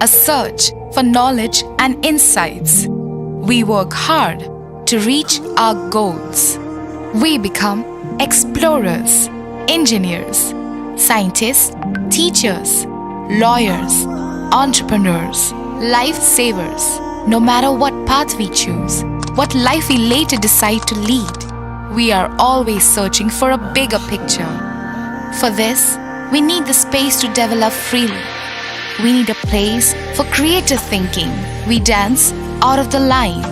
a search for knowledge and insights. We work hard to reach our goals. We become explorers, engineers, scientists, teachers, lawyers, entrepreneurs, lifesavers. No matter what path we choose, what life we later decide to lead, we are always searching for a bigger picture. For this, we need the space to develop freely. We need a place for creative thinking. We dance out of the line,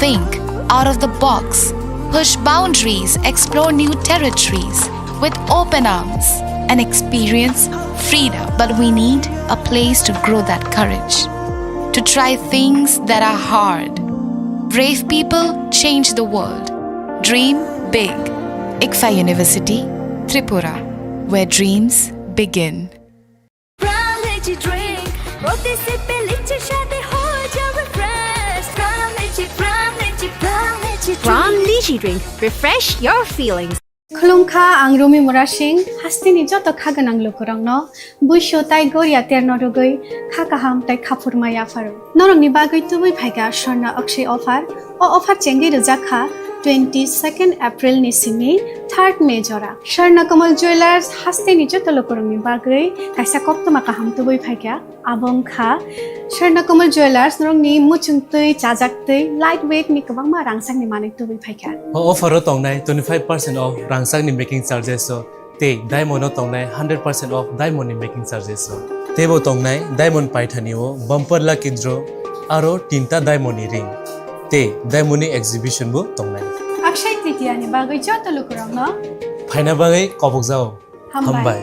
think out of the box, push boundaries, explore new territories with open arms, and experience freedom. But we need a place to grow that courage, to try things that are hard. Brave people change the world. Dream big. ICFAI University, Tripura, where dreams begin. Pram Lychee Drink। প্রতি সিপে লিচি স্বাদে হয়ে যাবে fresh. Pram Lychee, Pram Lychee, Pram Lychee Drink। Pram Lychee Drink। Refresh your feelings। Khulumkha, ang Rumi Murasing, hasteni joto kha gwnang lukurokno buisu tai goria terno rwgwi kha kaham tai kha phurma yapharo. Norokni bagwi tubui phaikha Swarna Akshay offer. O offer chengwi rwjak kha twenty second April ni simi third May jora. Swarna Kamal Jewellers hasteni joto lukurokni bagwi kaisa koktwma kaham tubui phaikha. Abo wngkha Swarna Kamal Jewellers, norokni muchungtwi, chajaktwi, light weight ni kwbangma rangchakni manwi tubui phaikha. O offer o tongnai twenty five percent off rangchakni making charges o, tei diamond o tongnai hundred percent off diamond ni making charges o. Teibo tongnai diamond paithani o bumper lucky draw aro tinta diamond ni ring, tei diamond ni exhibition bo tongnai. Akshay Tritiya ni bagwi joto lukurokno phaina bagwi kobokjao. Hambai. Hambai.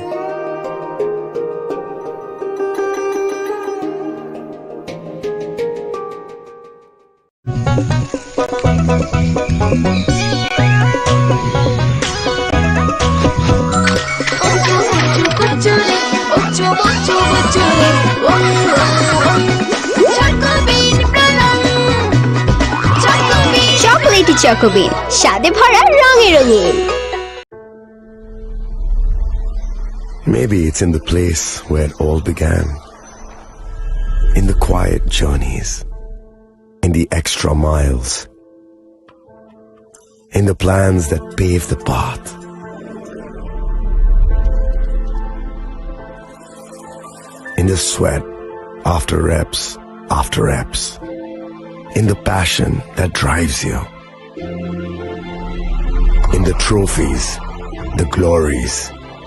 Chocolatey Choco Bean, স্বাদে ভরা রঙে রঙিন। Maybe it's in the place where it all began. In the quiet journeys, in the extra miles, in the plans that pave the path, in the sweat after reps after reps, in the passion that drives you. In the trophies, the glories,